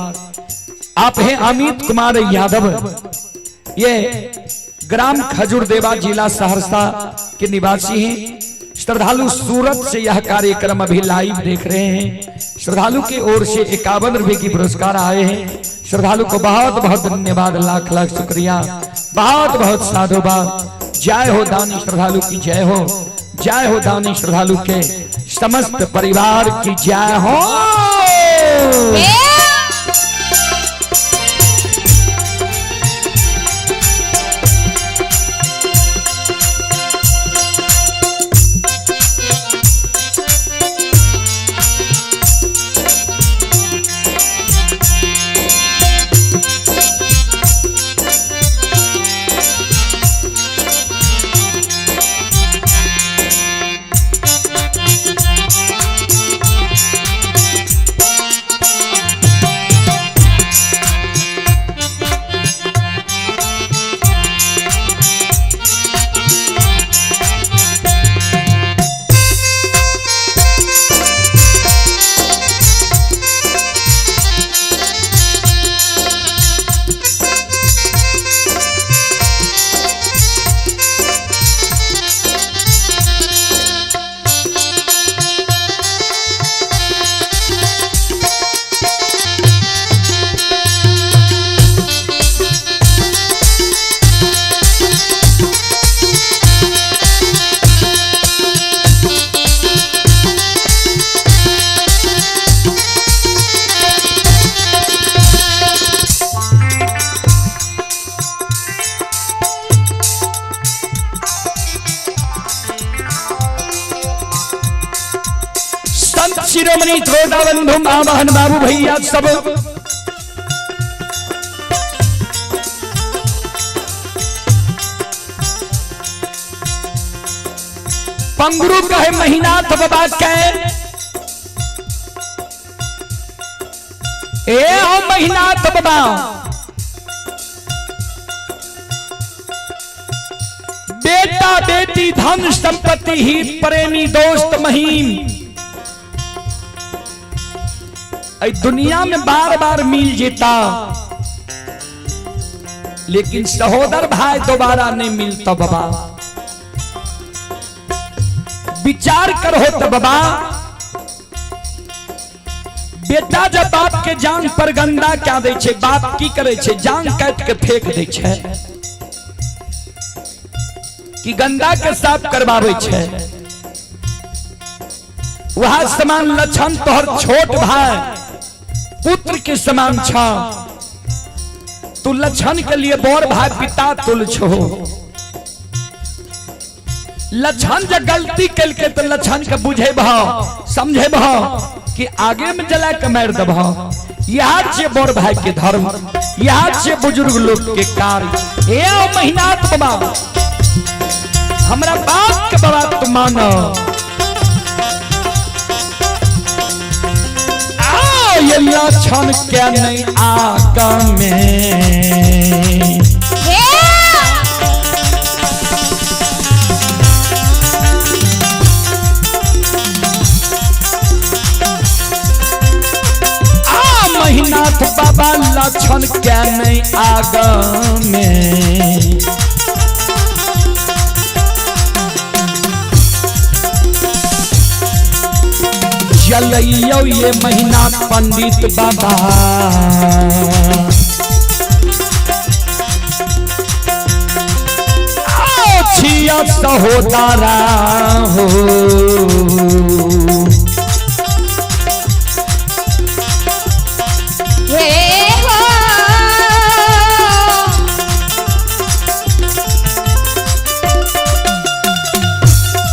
आप हैं अमित कुमार यादव, ये ग्राम खजुरदेवा, जिला सहरसा के निवासी हैं। श्रद्धालु सूरत से यह कार्यक्रम अभी लाइव देख रहे हैं। श्रद्धालु की ओर से 51 रुपए की पुरस्कार आए हैं। श्रद्धालु को बहुत बहुत धन्यवाद, लाख लाख शुक्रिया, बहुत बहुत साधुवाद। जय हो दानी श्रद्धालु की जय हो, जय हो दानी श्रद्धालु के समस्त परिवार की जय हो। संत शिरोमणि श्रोता बंधु माँ बहन बाबू भैया सब पंगरू कहे महीनाथ बाबा के, ए हो महीनाथ बाबा, बेटा बेटी धन संपत्ति ही प्रेमी दोस्त महीम, ऐ दुनिया में बार बार मिल जेता, लेकिन सहोदर भाई दोबारा नहीं मिलता। बाबा विचार करो तो बाबा, बेटा जब बाप के जान पर गंदा क्या दे छे, बाप की करे छे, जान काट के फेंक दे छे कि गंदा के साफ करवावे छे। वह समान लक्षण तोहर छोट भाई पुत्र के समान छा, तू लक्षण के लिए बड़ भाई पिता तुल छो। लक्षण जे गलती केलकै तऽ लक्षण के बुझेबह समझेबह कि आगे में जला के मारि देबह। इएह छियै बड़ भाई के धर्म, इएह छियै बुजुर्ग लोग के कार्य। हे ओ महिनाथ बाबा, हमरा बात के बाबा तू मानो। आ ये लक्षण के नहीं आग में।
हे
आ महिनाथ बाबा लक्षण के नहीं आग में। जलैयो ये महीना पंडित बाबा, आओ छिया सहोदरा हो।
हे हो।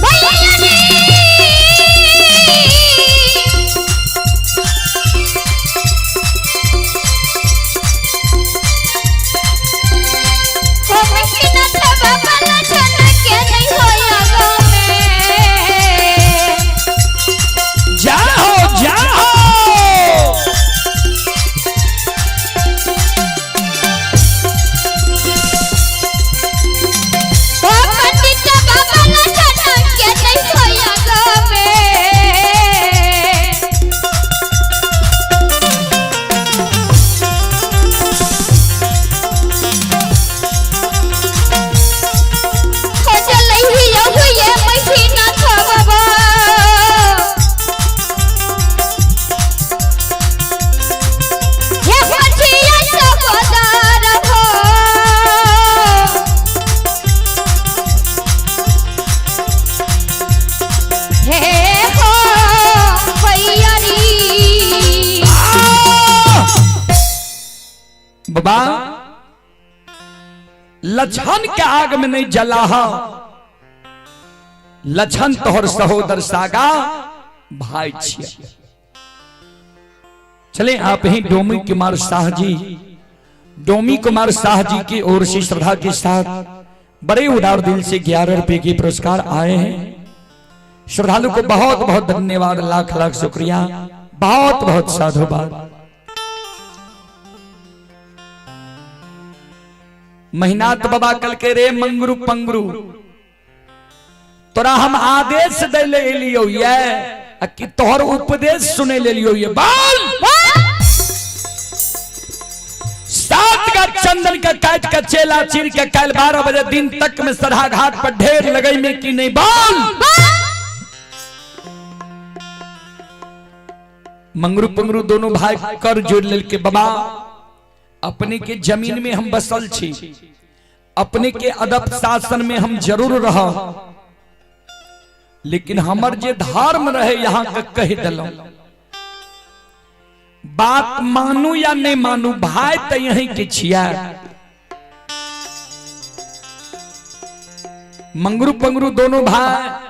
भैया रे। हो महिनाथ बाबा लक्षण के नहीं होया गो में।
जाओ जाओ।
हो पंडित बाबा लक्षण के नहीं होया गो में। हो चलैया हुए महिनाथ बाबा। हे पछिया सहोदर हो। हे हो भैया री।
बाबा लक्षण के आग में नहीं जला, लक्षण तोहर सहोदर सागा भाई छिया। चले आप ही डोमी कुमार शाह जी, डोमी कुमार शाह जी की ओर से श्रद्धा के साथ बड़े उदार दिल से 11 रुपए के पुरस्कार आए हैं। श्रद्धालु को बहुत बहुत धन्यवाद, लाख लाख शुक्रिया, बहुत बहुत साधुवाद। महिनाथ बाबा कल के रे मंगरू पंगरू, तोरा हम आदेश दे ले एलियो ये आ कि तोहर उपदेश सुने ले लियो ये। बाल सात का चंदन का काट का चेला चीर के कल 12 बजे दिन तक में सरा घाट पर ढेर लगई में कि नहीं बाल। मंगरू पंगरू दोनों भाई कर जोड़ लेल के बाबा अपने के जमीन में हम बसल छी, अपने के अदब शासन में हम जरूर रह, लेकिन हमर जे धर्म रहे यहाँ के कह दिलौं। बात मानू या नहीं मानू भाई तो यहीं के छिया। मंगरू पंगरू दोनों भाई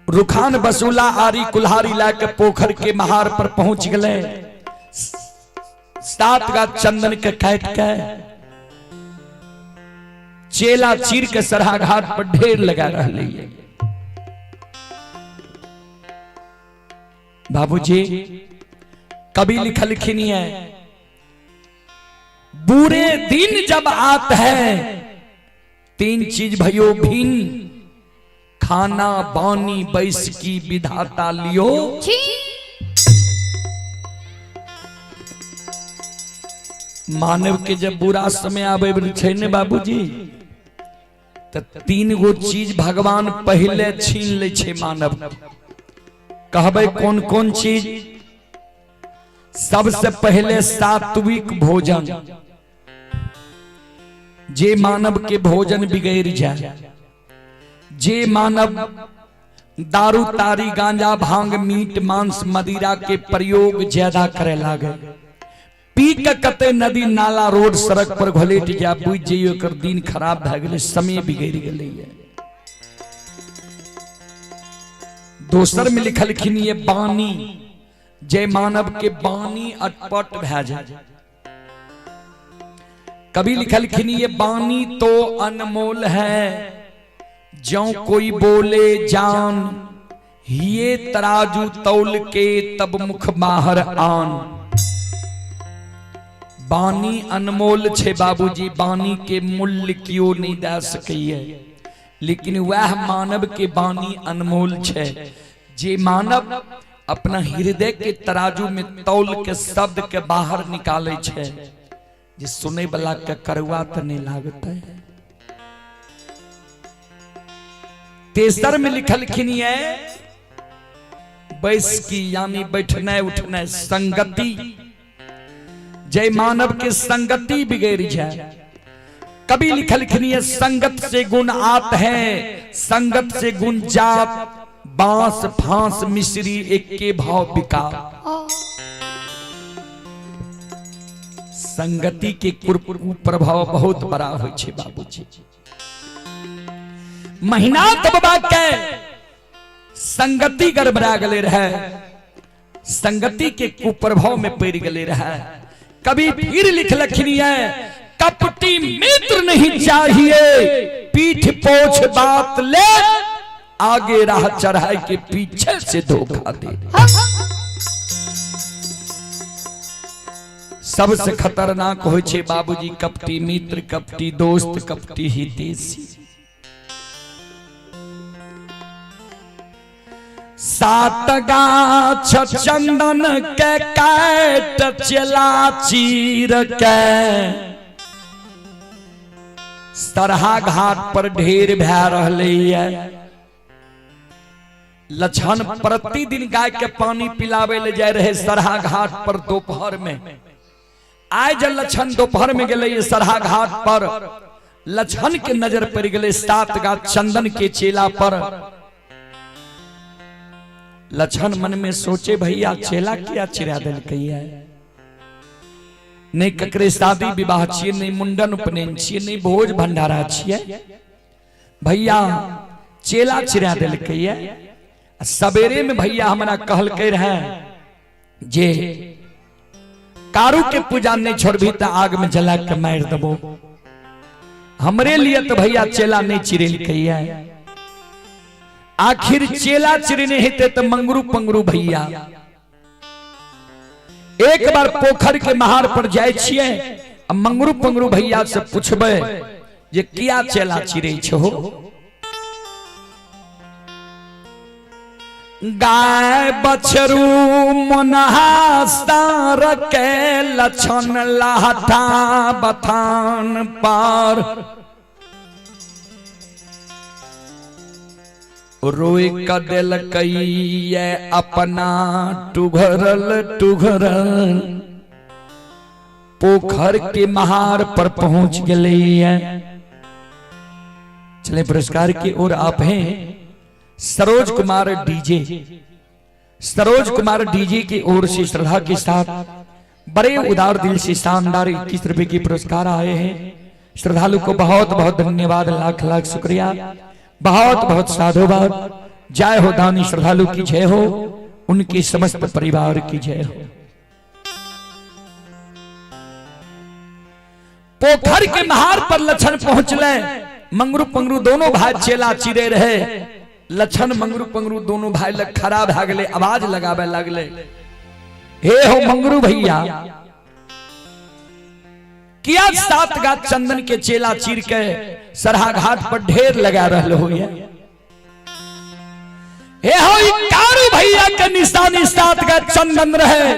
रुखान बसूला आरी कुल्हारी लाके पोखर के महार पर पहुंच गए। सात गा चंदन के काट के चेला चीर के सरहा घाट पर ढेर लगा रहे है। बाबूजी कभी लिखलखिन है, बुरे दिन जब आत है तीन चीज भयो भिन्न, खाना बानी बैस की विधाता लियो।
छी।
मानव के जब बुरा समय आबे छै ने बाबूजी, त तीन गो चीज भगवान पहले छीन ले छै मानव। कहबै कौन कौन चीज? सबसे पहले सात्विक भोजन। जे मानव के भोजन बिगड़ जाए, जे मानव दारू तारी गांजा भांग मीट मांस मदिरा के प्रयोग ज्यादा करे लागे, पी के कते नदी नाला रोड सड़क पर घोलेट जा, बुझ जइयो एकर दिन खराब भए गेलै, समय बिगड़ गेलै। दोसर में लिखलखिन ये बानी, जय मानव के बानी अटपट भए जाए। कभी लिखलखिन ये बानी तो अनमोल है, ज्यों कोई बोले जान, ये तराजू तौल के तब मुख बाहर आन। बानी अनमोल छे बाबूजी, बानी के मूल्य क्यों नहीं दे सकैये, लेकिन वह मानव के बानी अनमोल छे जे मानव अपना हृदय के तराजू में तौल के शब्द के बाहर निकाले छे, जे सुने वाला के करुआ तो नहीं लागते। तेसर में लिखलखिन ये बैसकी यानी बैठने उठने संगति, जय मानव के संगति बिगड़ जाए। कभी लिखलखिन ये संगत से गुण आत है, संगत से गुण जात, बांस फांस मिश्री एक के भाव बिका। संगति के कुप्रभाव बहुत बड़ा हो छे बाबूजी। महिनाथ बाबा के संगति गड़बड़ा गले रहे, संगति के कुप्रभाव में पड़ गले रहे। कभी फिर लिखलखिन है कपटी मित्र नहीं चाहिए, पीठ पोछ बात ले, आगे राह चढ़ाए के पीछे से धोखा दे। सबसे खतरनाक हो छे बाबूजी कपटी मित्र, कपटी दोस्त, कपटी हितैषी। सात गाछ चंदन के काट चला चीर के, सरहा घाट पर ढेर भै रहले है। लछन प्रतिदिन गाय के पानी पिलावे ले जाए रहे सरहा घाट पर दोपहर में। आए जब लछन दोपहर में गेले सरहा घाट पर, लछन के नजर पड़ गेले सात गाछ चंदन के चेला पर। लछन मन में सोचे भैया चेला किया चिरा देलकै है, नहीं ककरे शादी विवाह छियै, नहीं मुंडन उपनयन छियै, नहीं भोज भंडारा छियै, भैया चेला चिरा देलकै है। सवेरे में भैया हमरा कहलकै रहे जे कारू के पूजा नहीं छोड़बी त आग में जला के मार देबो। हमरे लिए तो भैया चेला नहीं चिरेलकै है। आखिर चेला चिरने हेते तो मंगरू पंगरू भैया एक बार पोखर के महार पर जाय छियै, मंगरू पंगरू भैया से पूछबै जे किया चेला चिरै छहो। गाय बछरू मोनहा सार के लछन लाठा बथान पार, रोई क देलकै अपना टुघरल टुघरल, पोखर के महार पर पहुंच गए। चले पुरस्कार की ओर आप हैं सरोज कुमार डीजे। सरोज कुमार डीजे की ओर से श्रद्धा के साथ बड़े उदार दिल से शानदार 21 रुपए के पुरस्कार आए हैं। श्रद्धालु को बहुत बहुत धन्यवाद, लाख लाख शुक्रिया, बहुत बहुत साधुवाद। जय हो दानी श्रद्धालु की जय हो, उनके समस्त परिवार की जय हो। पोखर के महार पर लछन पहुंचले, मंगरू पंगरू दोनों भाई चेला चिरे रहे। लछन मंगरू पंगरू दोनों भाई लग खड़ा भा गेले, आवाज लगावे लगले, हे हो मंगरू भैया, किया सात गाछ चंदन के चेला चीर के सरहा घाट पर ढेर लगा रहल हो। हे हो कारू भैया के निशानी सात गाछ चंदन रहे,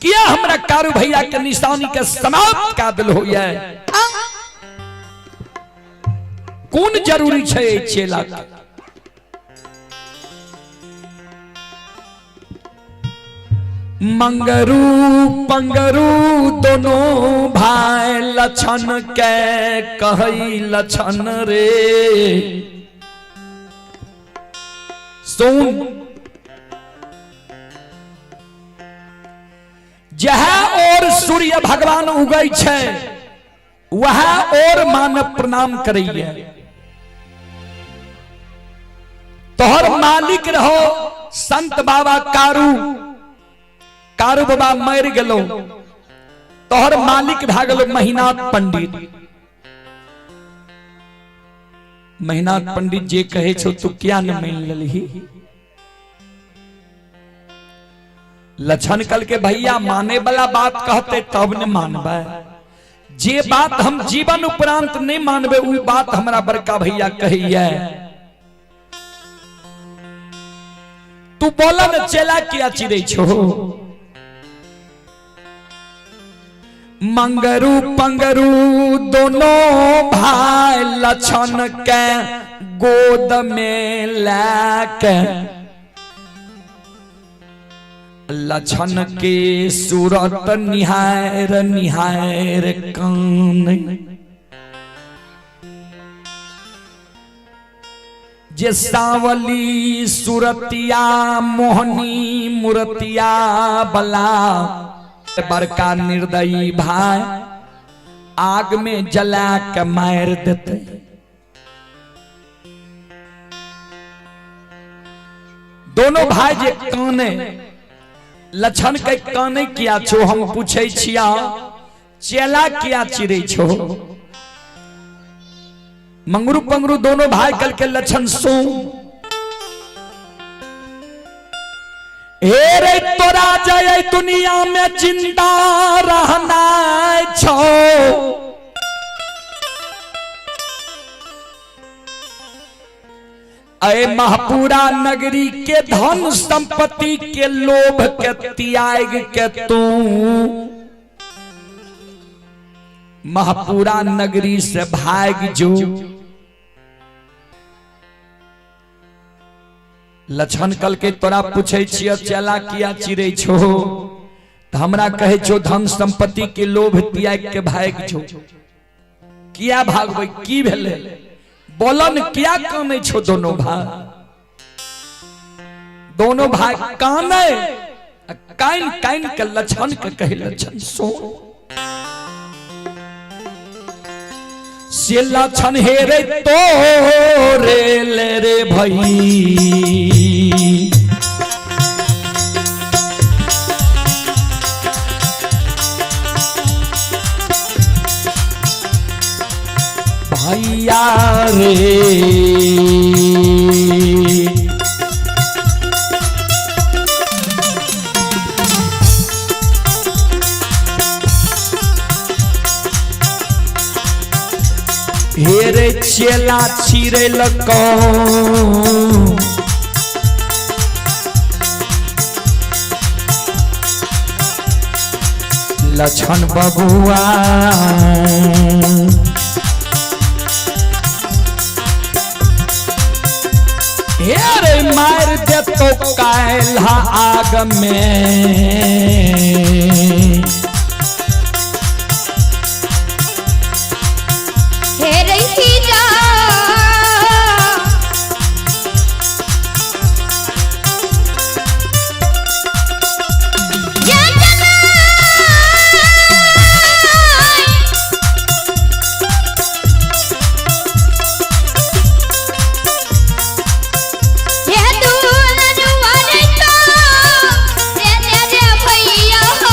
किया हमरा कारू भैया के निशानी के समाप्त का दिल हो। कोन जरूरी छै चेला के? मंगरू पंगरू दोनों भाई लछन के कहई लछन रे। सुन, जह और सूर्य भगवान उगै छै वह और मानव प्रणाम करैये। तोहर मालिक रहो संत बाबा कारू, कारू बाबा मर गेलो, तोहर मालिक भए गेलो महिनाथ पंडित। महिनाथ पंडित जे कहे छौ तू किया न मान लेलही? लक्षण कल के भैया माने वाला बात कहते तब न मानबै, जे बात हम जीवन उपरांत नहीं मानबै उ बात हमरा बड़का भैया कहैया। तू बोला न चेला किया चिड़ै छो? मंगरू पंगरू दोनों भाई लक्षण के गोद में लैके लक्षण के सूरत निहार निहार कान। जे सावली सूरतिया मोहनी मूर्तिया बला बड़का निर्दयी भाई आग में जला के मार देते। दोनों भाई जे काने लक्षण के काने किया छो हम पूछे छिया, चेला किया चिड़ै छो? मंगरू पंगरू दोनों भाई कल के लक्षण सो हे रे तोरा जय दुनिया में जिंदा रहना छो, अरे महपुरा नगरी के धन संपत्ति के लोभ के त्याग के तू महपुरा नगरी से भाग जो। लक्षण कल के तोरा पूछे छियो चेला किया चिड़ै छो? तो हमरा कहे छो धन संपत्ति के लोभ त्याग के भाग जो। किया भागबै? की भेलै? बोलन किया कानै छो दोनों भाई? दोनों भाई कानै काइन काइन के लक्षण के कहे लक्षण सो से लक्षण हे रे तोरे ले रे भई। भैया रे हेरे चेला छिरे लको लक्षण बबुआ हेरे मार दे तो काल्हा आग में।
हे हीरा भैया।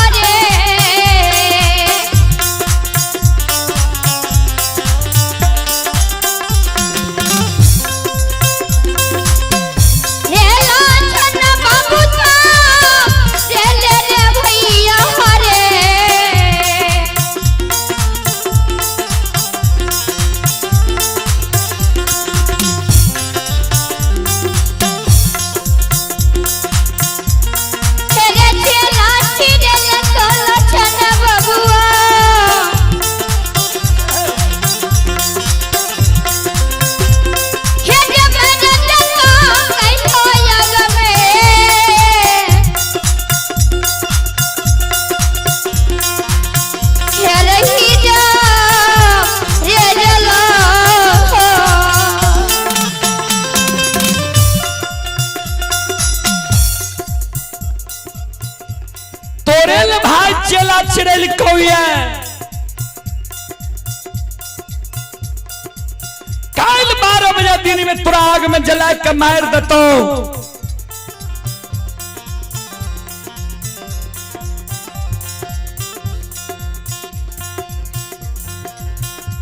दिन में तोरा आग में जला के मार देतो।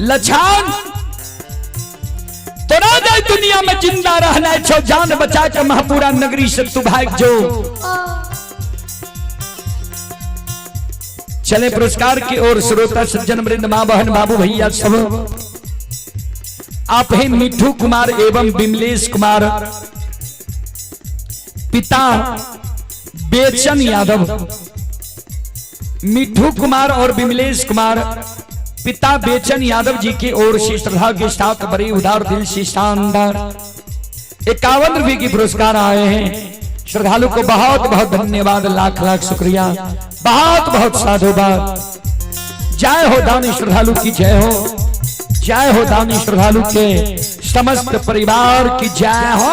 लछान तोरा जाय दुनिया में जिंदा रहना छो, जान बचा के महापुरा नगरी से तू भाग जो। चले पुरस्कार की ओर श्रोता सज्जन वृंद, मां बहन बाबू भैया सब, आप हैं मिठू कुमार एवं बिमलेश कुमार, पिता बेचन यादव। मिठू कुमार और बिमलेश कुमार पिता बेचन यादव जी की ओर से श्रद्धा के साथ बड़ी उदार दिल से शानदार 51 रुपए की पुरस्कार आए हैं। श्रद्धालु को बहुत बहुत धन्यवाद, लाख लाख शुक्रिया, बहुत बहुत साधुवाद। जय हो दानी श्रद्धालु की जय हो, जय हो दानी श्रद्धालु के समस्त परिवार की जय हो।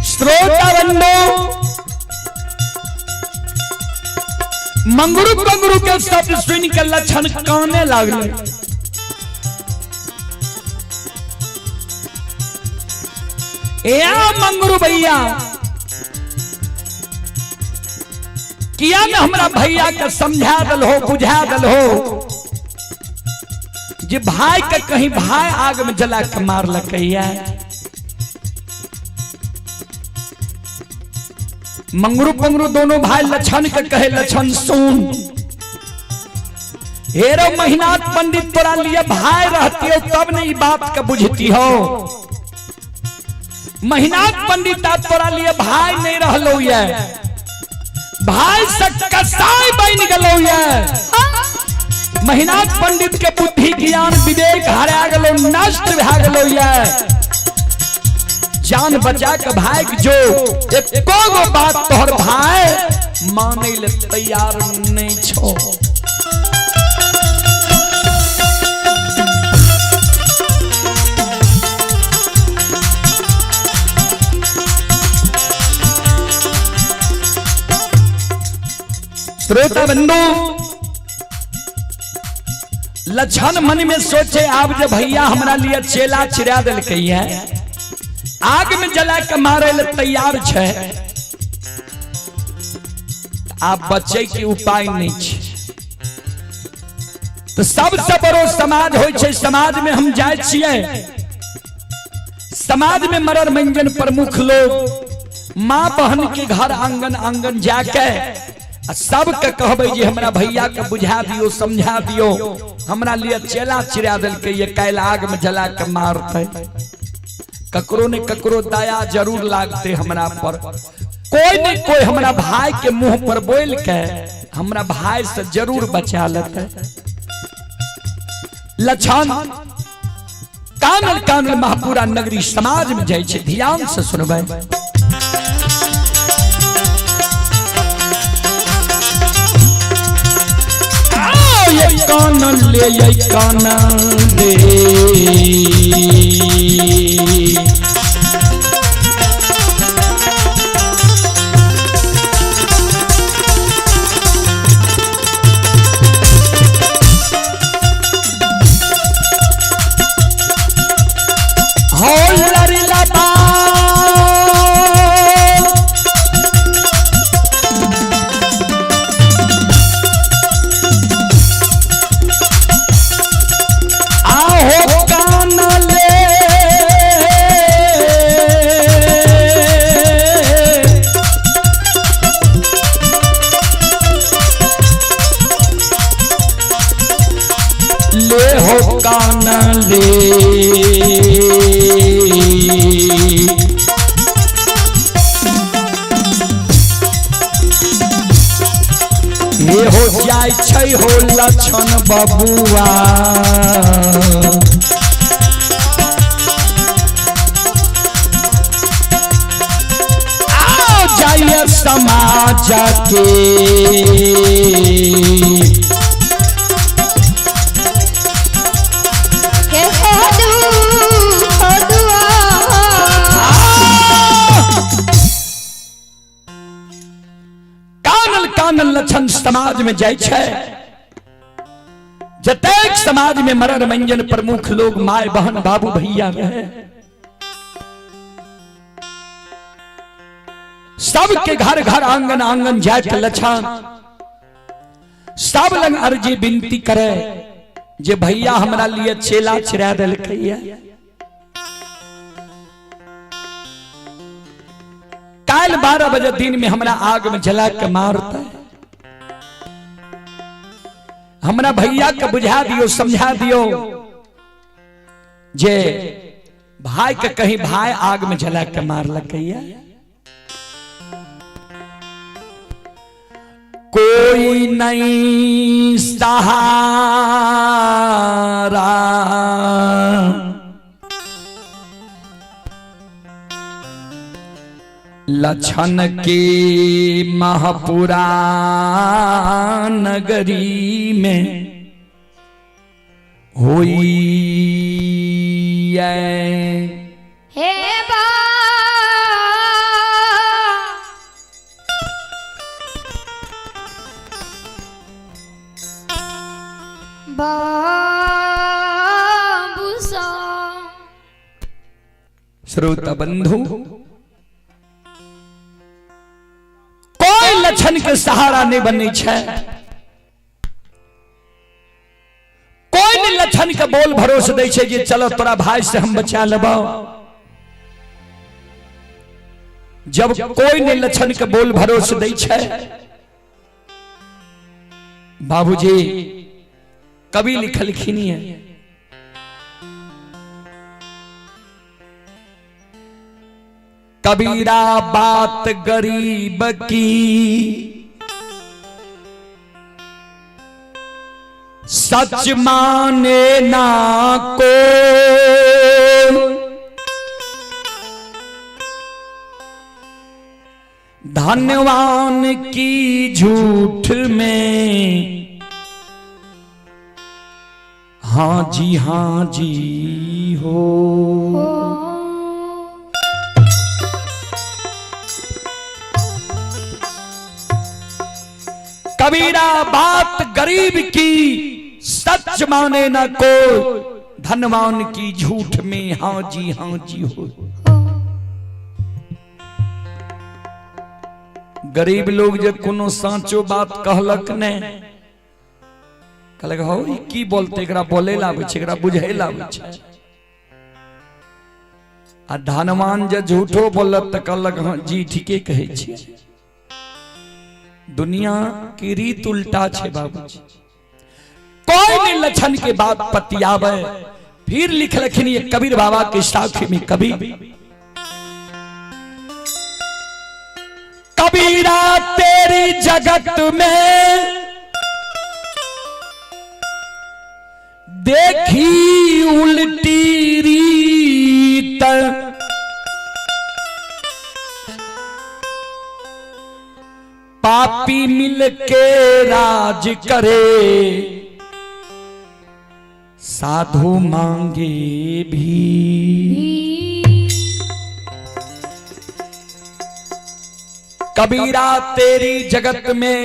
श्रोता बंधु, मंगरू पंगरू के शब्द सुन के लक्षण काने लागले। ए मंगरू भैया, किया ने हमरा भैया के समझा दल हो, बुझा दल हो जे भाई के कहीं भाई आग में जला के मार लकैया। मंगरू पंगरू दोनों भाई लक्षण के कहे, लक्षण सुन, हेरो महिनाथ पंडित तोरा लिए भाई रहती हो तब नहीं बात के बुझती हो। महिनाथ पंडित तोरा लिए भाई नहीं रहलो ये, भाई से कसाई बन गलो ये। महिनाथ पंडित के बुद्धि ज्ञान विवेक हरा गलो, नष्ट भा गलो ये। जान बचा के भाग जो, एको गो बात तोहर भाई माने ले तैयार नहीं छो। श्रोता बंधु, लक्षण मन में सोचे आप जे भैया हमरा लिए चेला चिरा दिलकै है, आग में जला के मारे ले तैयार छे, आप बचे के उपाय नहीं छे। तो सबसे बड़ो समाज होय छे, समाज में हम जाय छियै, समाज में मरर मंजन प्रमुख लोग माँ बहन के घर आंगन आंगन जाके सबके कहबै जे हमरा भैया के बुझा दियो, समझा दियो, हमरा लिए चेला चिरा दिलकै ये, काल्हि आग में जला के मारतै। ककरो ने ककरो दया जरूर लागते हमरा पर, कोई ने कोई हमरा भाई के मुंह पर बोल के हमरा भाई से जरूर बचा लेते। लक्षण कानल कानल महापुरा नगरी समाज में जाय छे, ध्यान से सुनबै। ये कानल ले ये कानल रे, हो लरी लबा रे। ये हो जाय छै हो लक्षण बबुआ, आओ जाइए समाज के।
के हो दू हो दुआ।
कानल कानल लक्षण समाज में जाय छै। जतेक समाज में मरर मंजन प्रमुख लोग my बहन बाबू भैया रहे, सबके घर घर आंगन आंगन जाय के लक्षण सब लग अर्जी विनती करे जे भैया हमरा लिए चेला चिरा देलकैया। काल 12 बजे दिन में हमरा आग में जला के मारता, हमरा भैया के बुझा दियो समझा दियो जे भाई के कहीं भाई आग में जला के मारलकैया। कोई नहीं सहारा लक्षण के महापुरा नगरी में होई
हे बा बाबू सा।
श्रोता बंधु, कोई लक्षण के सहारा नहीं बने छै, कोई नहीं लक्षण के बोल भरोस दै छै जे चलो तोरा भाई से हम बचा लेबो। जब कोई नहीं लक्षण के बोल भरोस दै छै, बाबूजी कवि लिखलखिन है, कबीरा बात गरीब की सच माने ना को, धनवान की झूठ में हाँ जी हाँ जी हो। कबीरा बात गरीब की सच माने न को, धनवान की झूठ में हाँ जी हाँ जी हो। गरीब लोग जब कोनो साँचो बात कहलक ने, कहलक हौ ई की बोलते, एकरा बोले लाबै छै, एकरा बुझे लाबै छै। आ धनवान जे झूठो बोलत त कहलक हाँ जी ठीके कहै छी। दुनिया की रीत उल्टा छे बाबूजी। कोई नहीं लक्षण के बात पतियावे। फिर लिखलखिन ये कबीर बाबा के साखी में कवि, कबीरा तेरी जगत में देखी उल्टी रीत, पापी मिलके राज करे साधु मांगे भी। कबीरा तेरी जगत में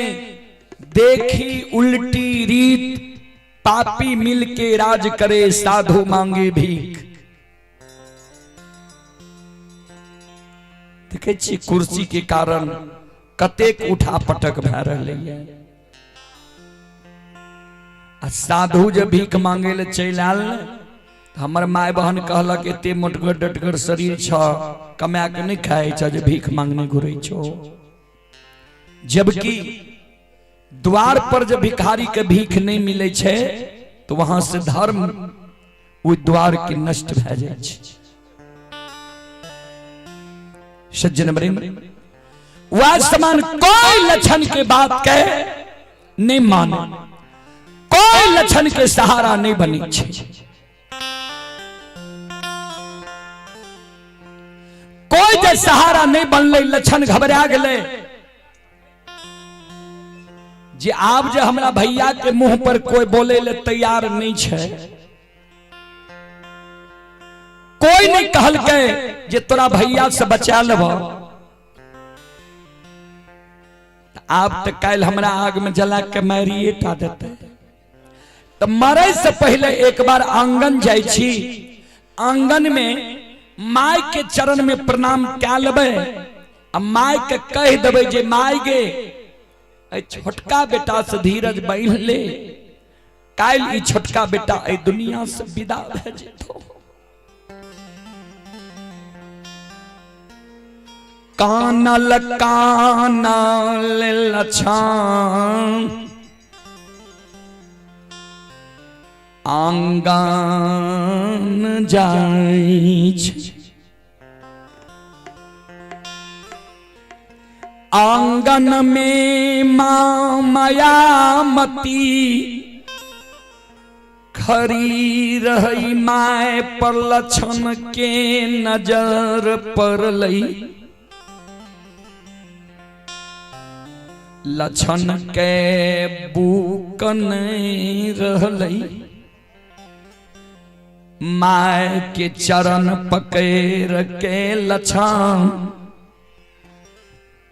देखी उल्टी रीत, पापी मिलके राज करे साधु मांगे भीख। देखे छी कुर्सी के कारण कतेक उठा पटक भए रहलैए। आ साधु जे भीख मांगे ले चलि आयल ने, हमर my बहन कहलक एते मोटगर डटगर शरीर छ, कमा के नहीं खाए छ जे भीख मांगने घुरै छो। जबकि द्वार पर जब भिखारी के भीख नहीं मिले छे तो वहां से धर्म ओहि द्वार के नष्ट भए जाइ छै। सज्जन वृंद, वह समान कोई लक्षण के बात के नहीं माने, कोई लक्षण के सहारा नहीं बनी छै। कोई जे सहारा नहीं बनले, लक्षण घबरा गेलै जे आब जे हमरा भैया के मुंह पर कोई बोले ले तैयार नहीं छै, कोई नहीं कहलकै जे तोरा भैया से बचा लेब, आब तो काल्हि हमरा आग में जला के मारिए टा देतै। तो मरे से पहले एक बार आंगन जाइ छी, आंगन में माय के चरण में प्रणाम कए लेबै आ माय के कहि देबै जे माय गे, एहि छोटका बेटा से धीरज बान्हि ले, काल्हि ई छोटका बेटा एहि दुनिया से विदा भए जेतौ। कानल कानल लछान आंगन जाइ छै, आंगन में माँ मायामती खरी रही, my पर लक्षण के नजर पड़लै, लक्षण के बुक नहीं रहलै, my के चरण पकड़ के लक्षण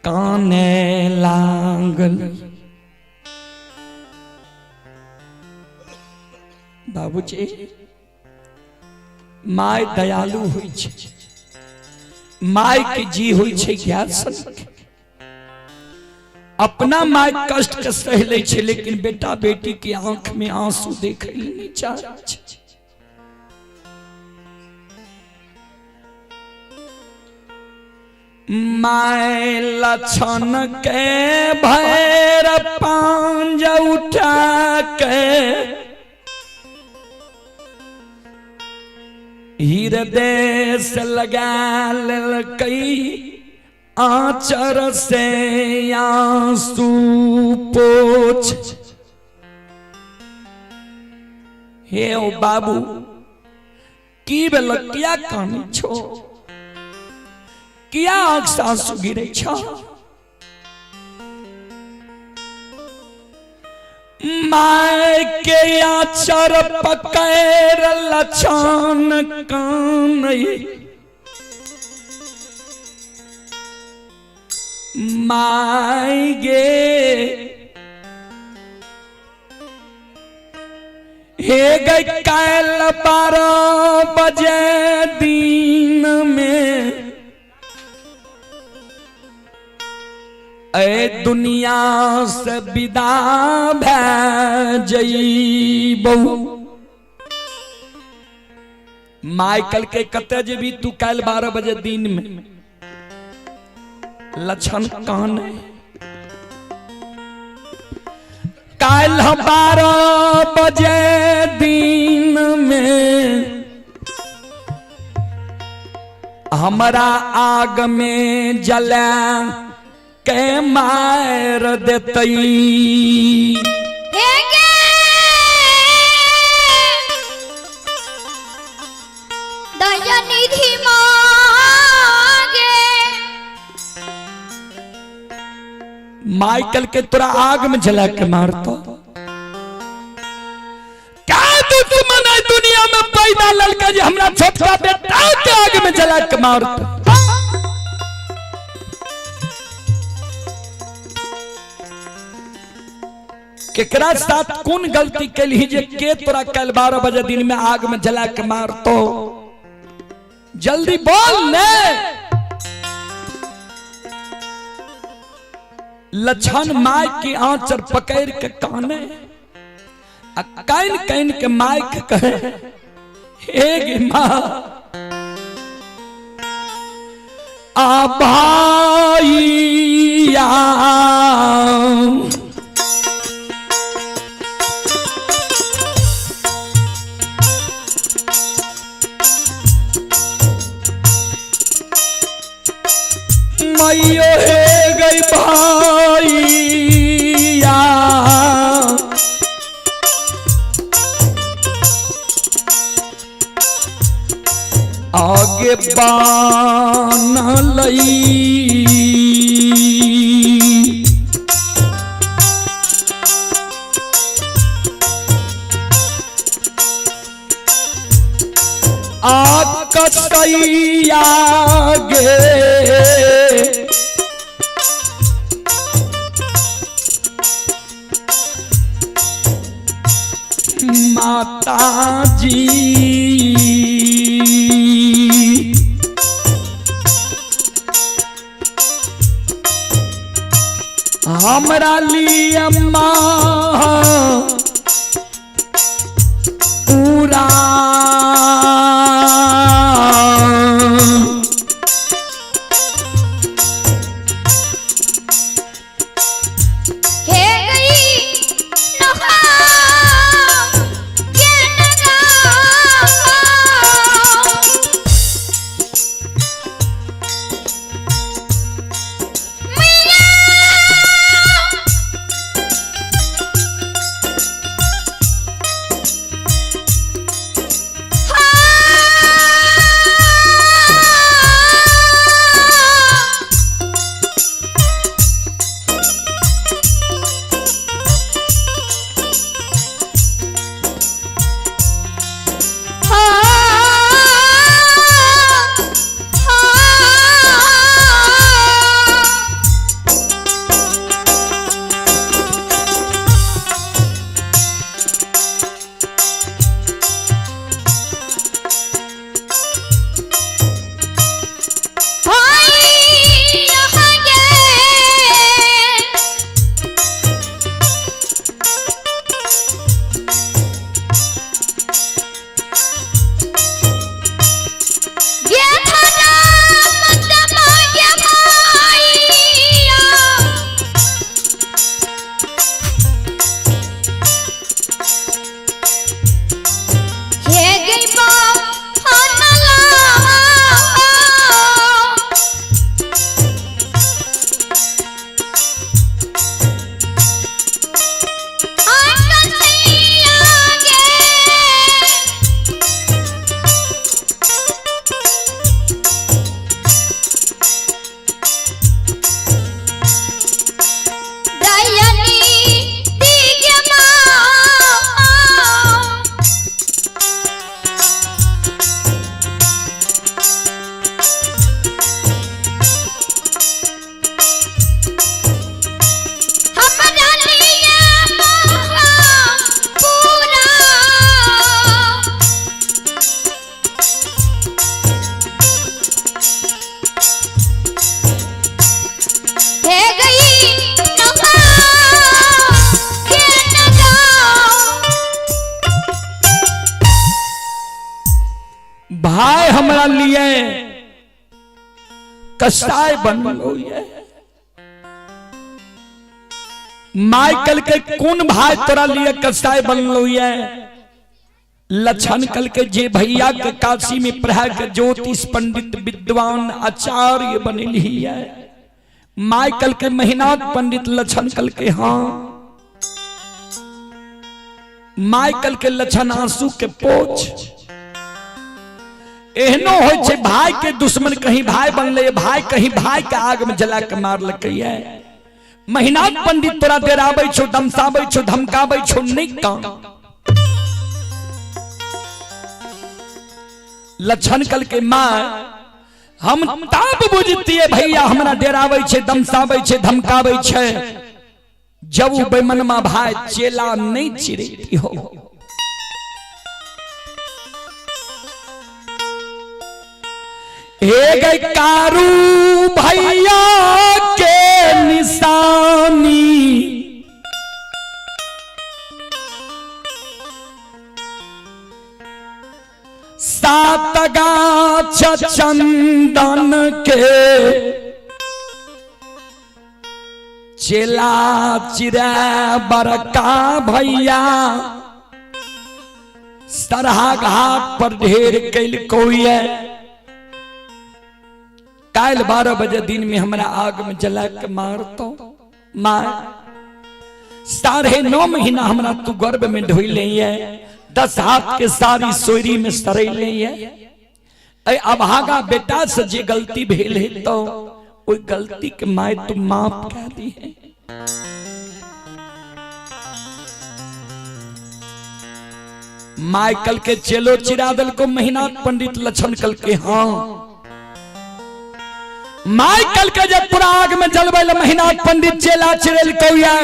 काने लागल। बाबूजी, my दयालु होइ छै, my के जी होइ छै ज्ञान, अपना my कष्ट के सह लै छै, लेकिन बेटा बेटी के आंख में आंसू देखे ले नहीं चाहे छै। My लक्षण के भैर पांज उठा के हृदय से लगा लेलकै, आचर से आंसू पोछ। हे ओ बाबू, की भेल, किया कानै छो, किया आंख से आंसू गिरे छ? My के आचर पकड़ लछन कानै, my गे हे गई, काल 12 बजे दिन में ए दुनिया से विदा भए जइबौ। माइकल के कते जेबी तू काल्हि 12 बजे दिन में? लक्षण कान, काल्हि 12 बजे दिन में हमरा आग में जला के मार देतई।
हे गे दयानिधि मागे,
माइकल के तोरा आग में जला के मारतो। क्या दुश्मन है दुनिया में पैदा ललका जे हमरा छोटका बेटा के आग में जला के मारतो? केकरा साथ कोन गलती कैलही जे के तोरा कल 12 बजे दिन में आग में जला के मारतो? जल्दी बोल ने। लक्षण my के आंचर पकड़ के काने आ कान कान के my के कहे, हे गे माँ आ भाईया, के बनलई। आ कसैया गे माता जी, हमरा लिए माँ पूरा
हे गई नहा के नगा। मैया हे गई नहा के नगा।
भाई हमरा लिए कसाय बनलो ये। माइकल के कोन भाई तोरा लिए कसाय बनलो ये? लक्षण कल के जे भैया के काशी में पढ़ा के ज्योतिष पंडित विद्वान आचार्य बनली है। माइकल के महीनाथ पंडित लक्षण कल के हाँ। माइकल के लक्षण आंसू के पोछ। एहनो होय छै भाई के दुश्मन कहीं भाई बनले, भाई कहीं भाई के आग में जला के मारलकै है। महीनाथ पंडित तोरा डेराबै छौ, दमसाबै छौ, धमकाबै छौ, नहीं काम। लक्षण कल के माँ हम तब बुझतिए भैया हमरा डेराबै छै, दमसाबै छै, धमकाबै छै, जब उ बेमनमा भाई चेला नहीं चिरेती हो। हे गई कारू भैया के निशानी, सात गाछ चंदन के चेला चिरा बड़का भैया सरहा घाट पर ढेर कैल कोई। काल 12 बजे दिन में हमरा आग में जला के मारतो मार। 9.5 महीना हमरा तू गर्भ में ढोई ले है, 10 हाथ के सारी सोयरी में सरे ले है। अरे अभागा बेटा से जे गलती भेल है तो ओहि गलती के my तू माफ कह दी है। माइकल के चेलो चिरा दल को महिनाथ पंडित लक्षण कल के हाँ माइकल के जब पूरा आग में जलवे महिनाथ पंडित चेला चिरेल कौया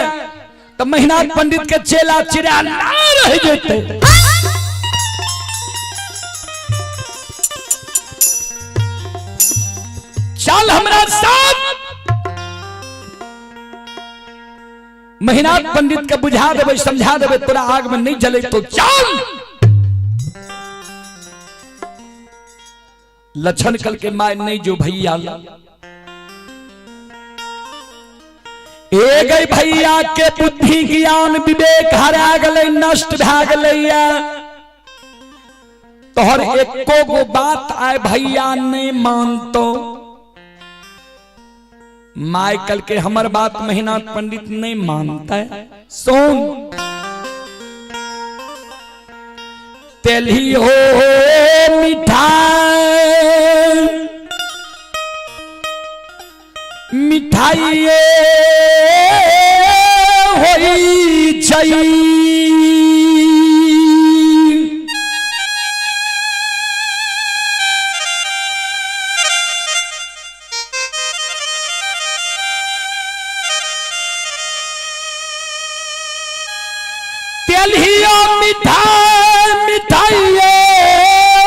तो महिनाथ पंडित के चेला चिरा ना रह जेते। चल हमरा साथ। महिनाथ पंडित के बुझा देवे समझा देवे तोरा आग में नहीं जले तो चल। लक्षण कल के my नहीं जो भैया ए गई भैया के बुद्धि ज्ञान विवेक हरा गले नष्ट भा गले तोहर एको गो बात आए भैया नहीं मानतो। My कल के हमर बात महिनाथ पंडित नहीं मानता है। सुन तेली हो मिठाई मिठाई होई छै तेलहियो मिठाई मिठाइये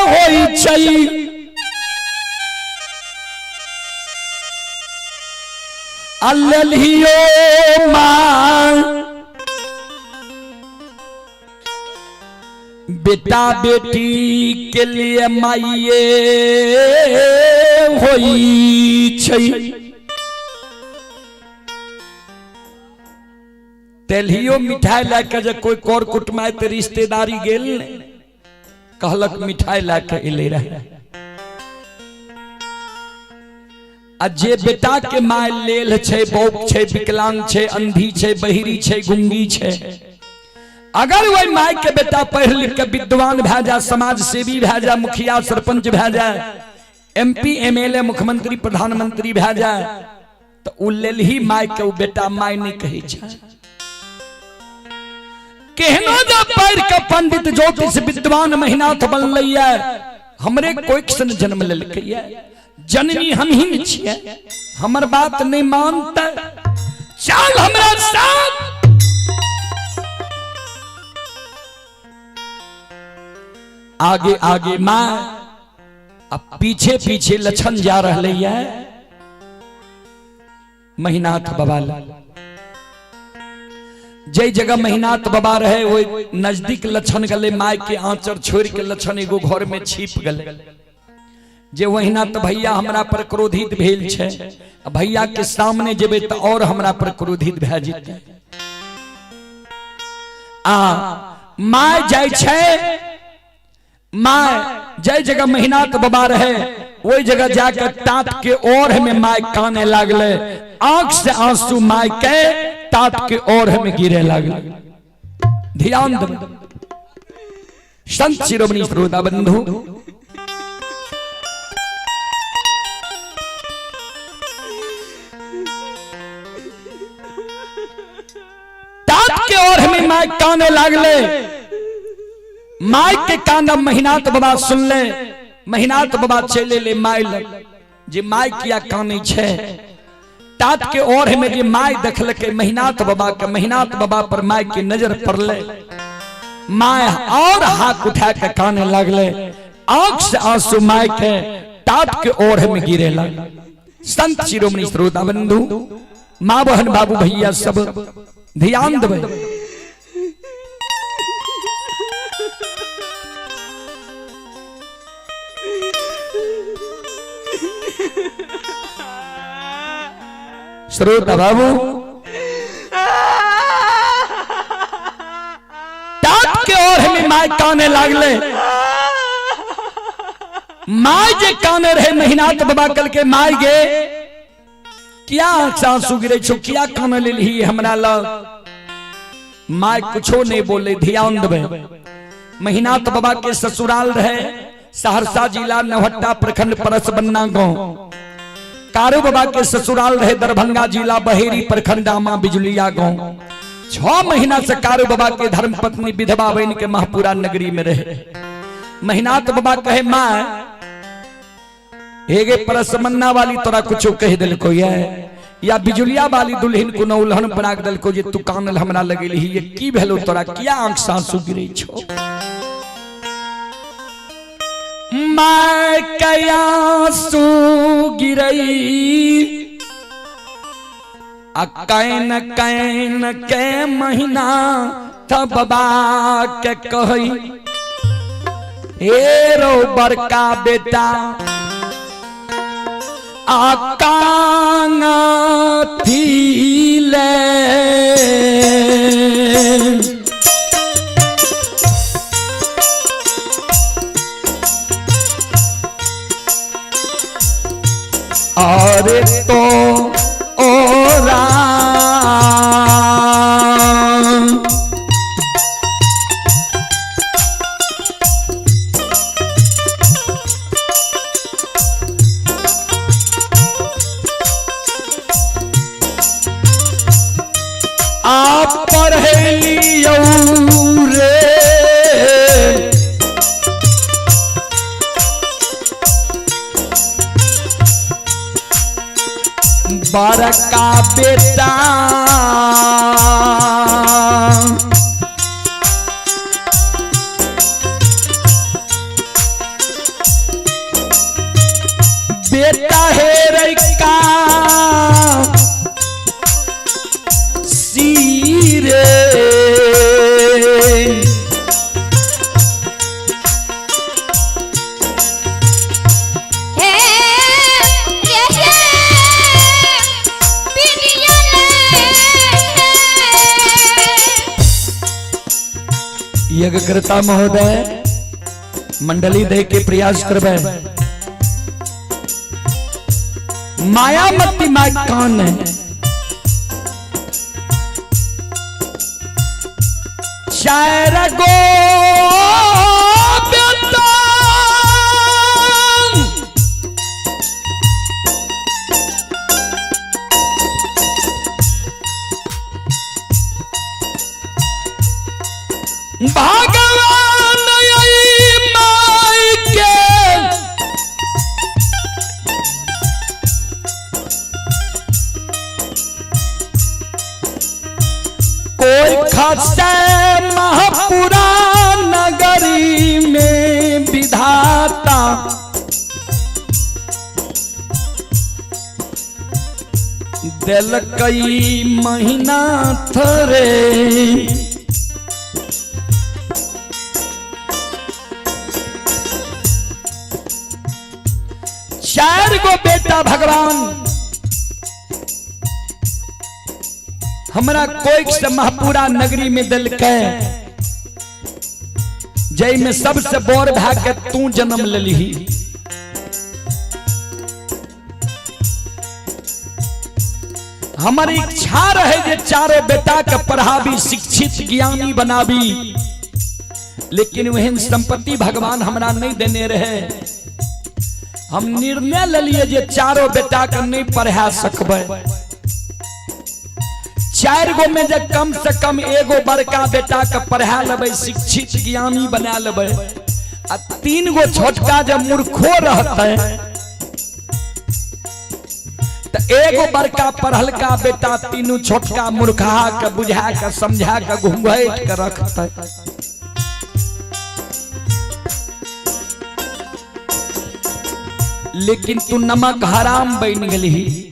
होई छै अल्लहियो मां बेटा बेटी के लिए माइये होई छै। तेलहियो मिठाई लए के जे कोई कर कुटुमाय ते रिश्तेदारी गेल ने कहलक मिठाई लए के एले रहे। आ जे बेटा के my लेल छै बौक छै विकलांग छै अंधी छै बहिरी छै गुंगी छै अगर वही my के बेटा पढ़ लिख के विद्वान भए जाए समाज सेवी भए जाए मुखिया सरपंच भए जाए एमपी एमएलए मुख्यमंत्री प्रधानमंत्री भए जाए तो उ लेल ही my के उ बेटा my नहीं कहै छै। केहनो जब पढ़ के पंडित ज्योतिष विद्वान महिनाथ बनलैया हमरे कोई सन जन्म लेलकैया जननी हम ही ने छियै हमर बात नहीं मानता चल हमरा साथ। आगे आगे माँ अब पीछे पीछे लक्षण जा रहे है महिनाथ बाबा जय जगह महिनाथ बाबा रहे वो नजदीक लक्षण गले my के आंचर छोड़ के लक्षण एगो घर में छिप गले जे वहिना तो भैया हमरा पर क्रोधित भेल छै भैया के सामने जेबे तो और हमरा पर क्रोधित भए जेतै। आ my जाय छै my जय जगह महिनाथ बाबा रहे वही जगह जाकर तात के ओढ़ में my काने लागले आंख से आंसू my के तात के ओढ़ में गिरे लागले। ध्यान दे संत शिरोमणि श्रोता बंधु तात के ओढ़ में my काने लागले my के काना महिनाथ बाबा सुन ले महिनाथ बाबा चले ले my लग जे my किया काने छे तात के ओढ़ में जे my देखलके महिनाथ बाबा के महिनाथ बाबा पर my के नजर पड़ले my और हाथ उठा के काने लगले आंख से आंसू my के तात के ओढ़ में गिरे लगले। संत शिरोमणि श्रोता बंधु माँ बहन बाबू भैया सब ध्यान देबै। श्रोता बाबू तात के ओढ़ में my काने लागले my जे काने रहे महिनाथ बाबा कल के my गे क्या आंसू गिरे छो क्या काने लेलही हमरा लग my कुछो नहीं बोले। ध्यान देबै महिनाथ बाबा के ससुराल रहे सहरसा जिला नवहट्टा प्रखंड परसबन्ना गांव। कारू बाबा के ससुराल रहे दरभंगा जिला बहेरी प्रखंड आमा बिजुलिया गांव। 6 महीना से कारू बाबा के धर्म पत्नी विधवा बन के महपुरा नगरी में रहे। महीनाथ बाबा कहे माँ हेगे परसमन्ना वाली तोरा कुछ कह दिल को ये या बिजुलिया वाली दुल्हन कोनो उल्हन बना के दिल जे तू कानल हमरा लगेली ये की भेलो तोरा किया आंख सासू गिरे छो। माँ कया सू गिरई आ can can के महीना था बाबा के कही हे रो बड़का बेटा आ कांगा थी ले और तो ओरा आप पढ़े लियौ रे बड़का बेटा बेटा हे का सीरे
हे रे हे बिनिया ले
यज्ञकर्ता महोदय मंडली दे के प्रयास करबे। मायामती my कान है चार गो बेटा भगवान आई माई के कोई खसे महापुरा नगरी में विधाता दिल कई महीना थरे चार गो बेटा भगवान हमरा कोई से महपुरा नगरी में दिल के जय में सबसे बोर भा के तू जन्म लली। हमारी इच्छा रहे जे चारों बेटा के पढ़ाबी शिक्षित ज्ञानी बनाबी, लेकिन वहन संपत्ति भगवान हमरा नहीं देने रहे। हम निर्णय लिए जे चारों बेटा के नहीं पढ़ा सकबै। चार गो में जे कम से कम एगो बड़का बेटा के पढ़ा लेबै शिक्षित ज्ञानी बना लेबै आ 3 गो छोटका जब मूर्खो रहते तो एगो बड़का पढ़लका बेटा तीनू छोटका मूर्खा के बुझा के समझा के घुंघट के रखते। लेकिन तू नमक हराम बन गली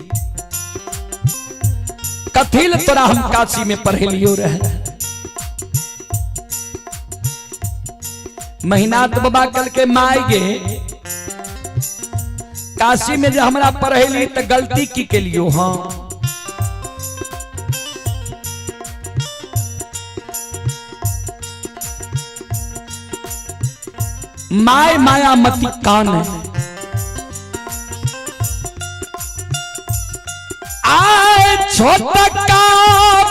कथिल तोरा हम काशी में पढ़ेलियो रहे। महीनाथ बाबा कल के माय गे काशी में जो हमरा पढ़ेली तो गलती की के लियो। हाँ my Mayamati कान है आए छोटका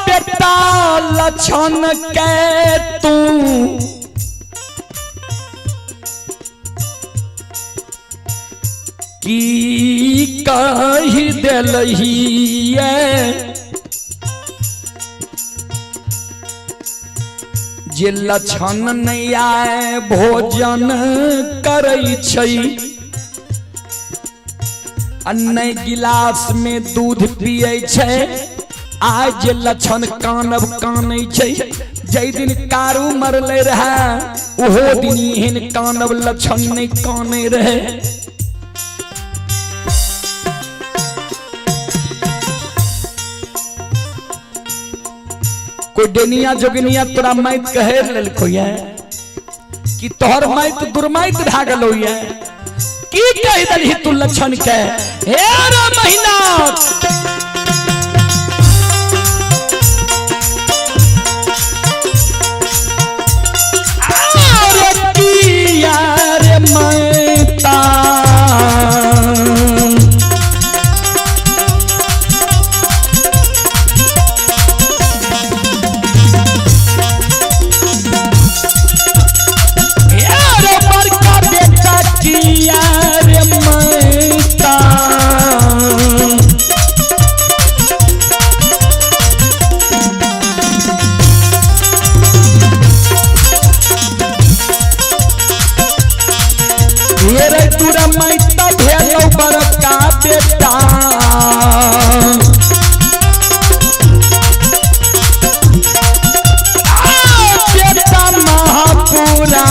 बेटा लक्षण के तू की कहि देलही जे लक्षण नहीं आए भोजन करै छै आ नहि गिलास में दूध पियै छै। आज जे लक्षण कानब कानै छै, जै दिन कारू मरले रहे ओहो दिन एहन कानब लक्षण नहीं कानै रहे। कोई डेनिया जोगिनिया तोरा माइत कहे लेलको ये कि तोहर माइत दुर्माइत भए गेलो ये, की कहि देलही तू लक्षण के? हे रे महीना रे मैता रे बड़का बेटा किया रे मैता। ये रे तोरा मैता भेलौ बड़का बेटा। बेटा महापुरा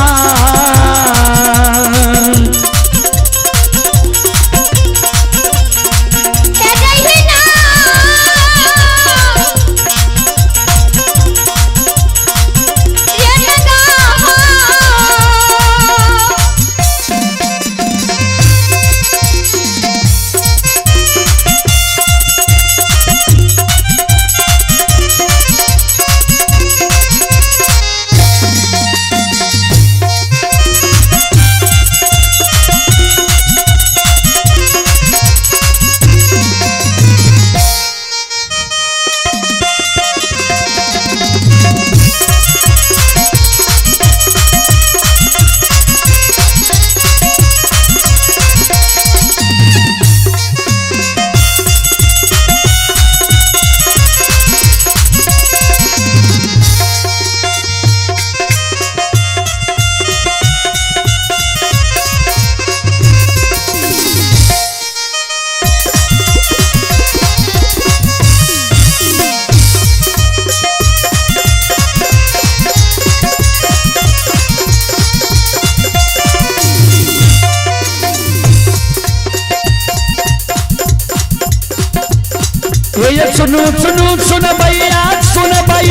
ये सुनू सुनू सुन भैया सुन भाई।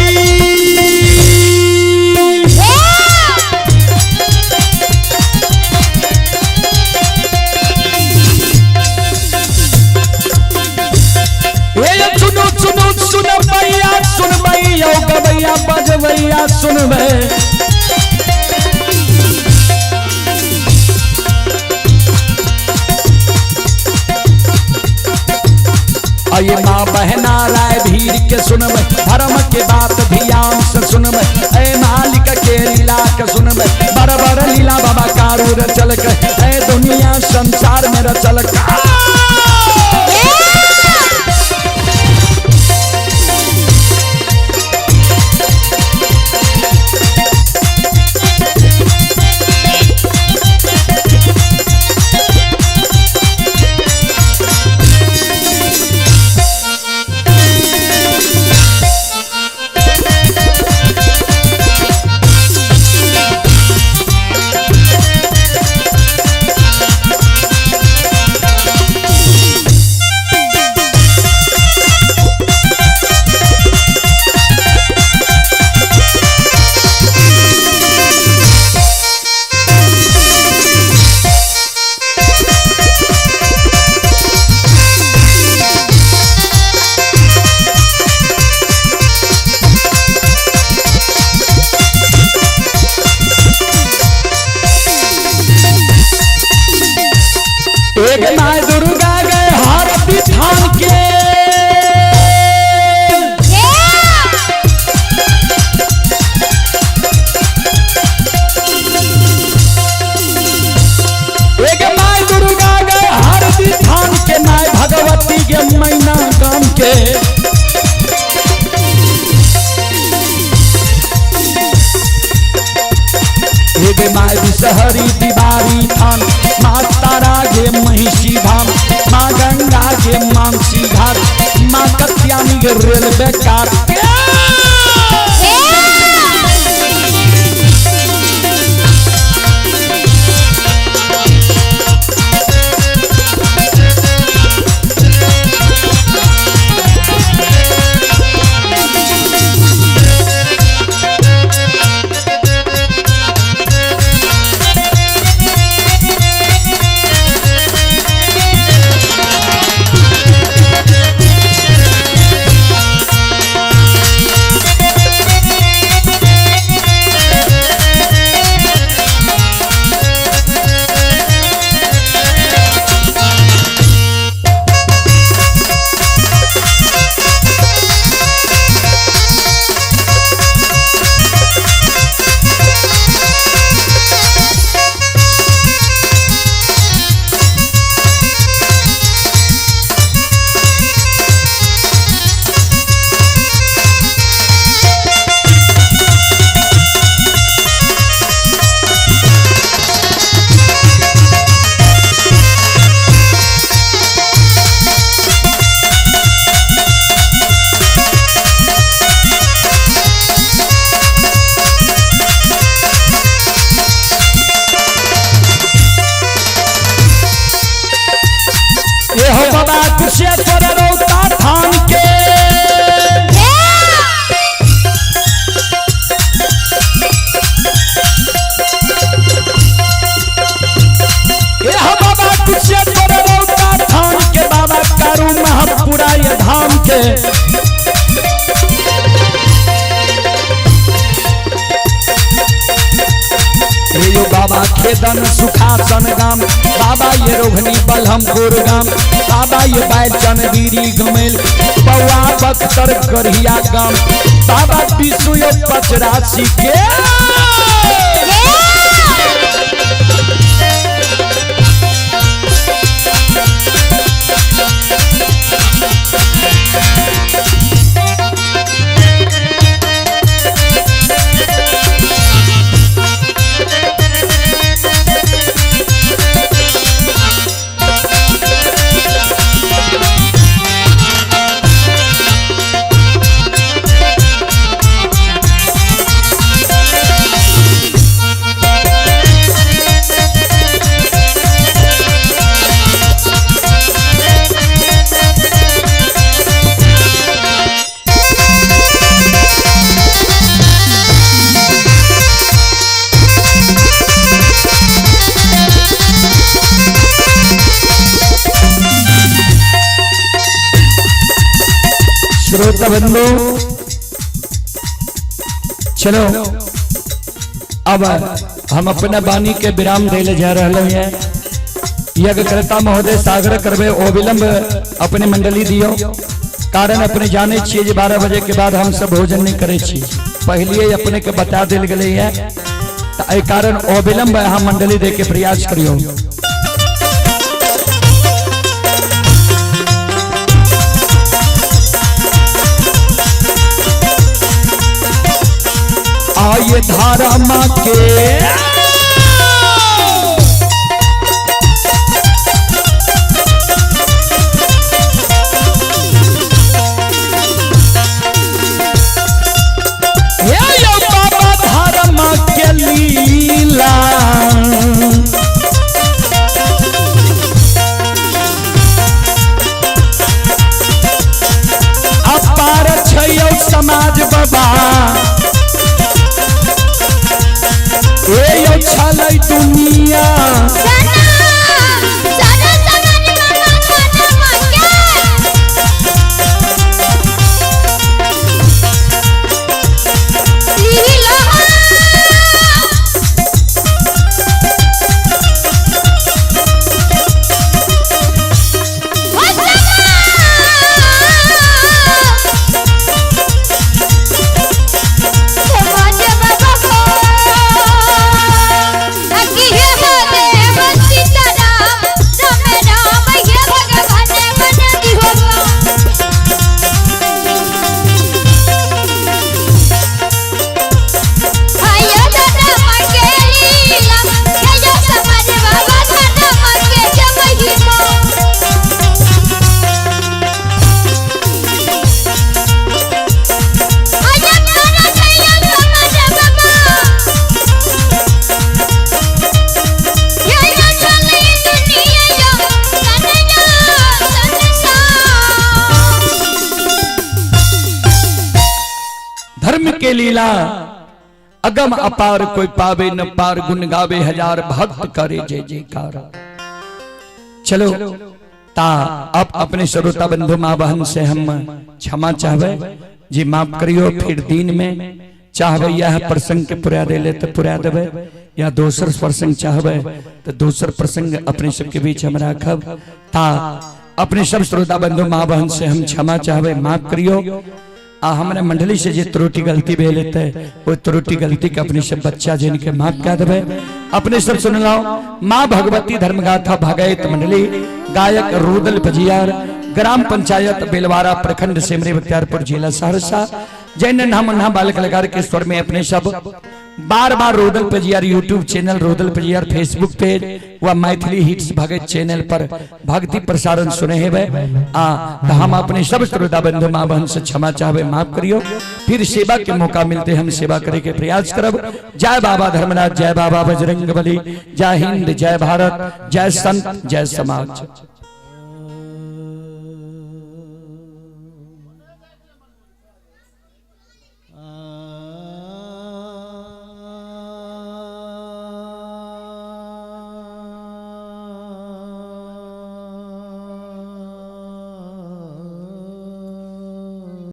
ये सुनू सुनू सुन भैया सुन भैया गवैया बजवैया सुन भैया। ये माँ बहना राय भीड़ के सुनबै, धर्म के बात ध्यान से सुनबै, ऐ मालिक के लीला के सुनबै, बड़ बड़ लीला बाबा कारू रचल के, ऐ दुनिया संसार में रचल का। विषहरी तिवारी थान, माँ तारा गे महिषी धाम, माँ गंगा गे मानसी घाट, माँ कत्यानी गे रेलवे काट। बाबा कुशेश्वर रौता थान के, एह बाबा कुशेश्वर रौता थान के, बाबा कारू महपुरा ये धाम के। यो बाबा खेदन सुखासन गाम, बाबा ये रोघनी बलहमपुर गाम, बाबा ये बैचन गिरी गमेल, बउआ बख्तर गढ़िया गाम, बाबा विशु यो पचरासी के। श्रोता बंधु, चलो अब हम अपना वाणी के विराम देले जा रहे हैं। यज्ञकर्ता महोदय सागर करवे अविलंब अपने मंडली दियो, कारण अपने जाने छिए जे 12 बजे के बाद हम सब भोजन नहीं करे छी, पहले अपने के बता दिल गए है, तो कारण अविलंब हम मंडली दे के प्रयास करियो। आये धारा माँ के हे यो बाबा धारा माँ के लीला, अपार छै समाज बाबा, ए छलै दुनिया।
Yeah.
लीला अगम अपार, कोई पावे न पार, गुण गावे हजार भक्त करे जय जयकार। चलो ता अब अपने श्रोता बंधु माँ बहन से हम क्षमा चाहबे जी, माफ करियो। फिर दिन में चाहबे यह प्रसंग के पुरा दे ले तो पुरा देबे, या दोसर प्रसंग चाहबे तो दोसर प्रसंग अपने सबके बीच हम राखब। ता अपने सब श्रोता बंधु माँ बहन से हम क्षमा चाहबे, माफ करियो। आ हमरा मंडली से जे त्रुटि गलती भेल हेतै, ओ त्रुटि गलती के अपने सब बच्चा जिनके माफ कऽ देबै। अपने सब सुनलहुँ माँ भगवती धर्मगाथा भगैत मंडली, गायक रुदल पजियार, ग्राम पंचायत बेलवारा, प्रखंड सिमरी बख्तियारपुर, जिला सहरसा। जय नन्हा मुन्ना बाल कलाकार के स्वर में अपने सब बार बार Rudal Pajiyar YouTube channel, Rudal Pajiyar Facebook page व मैथिली हिट्स भगत चैनल पर भक्ति प्रसारण सुने हेबै। आ तो हम अपने सब श्रोता बंधु माँ बहन से क्षमा चाहबे, माफ करियो। फिर सेवा के मौका मिलते हम सेवा करे के प्रयास करब। जय बाबा धर्मनाथ, जय बाबा बजरंग बली, जय हिंद, जय भारत, जय संत, जय समाज।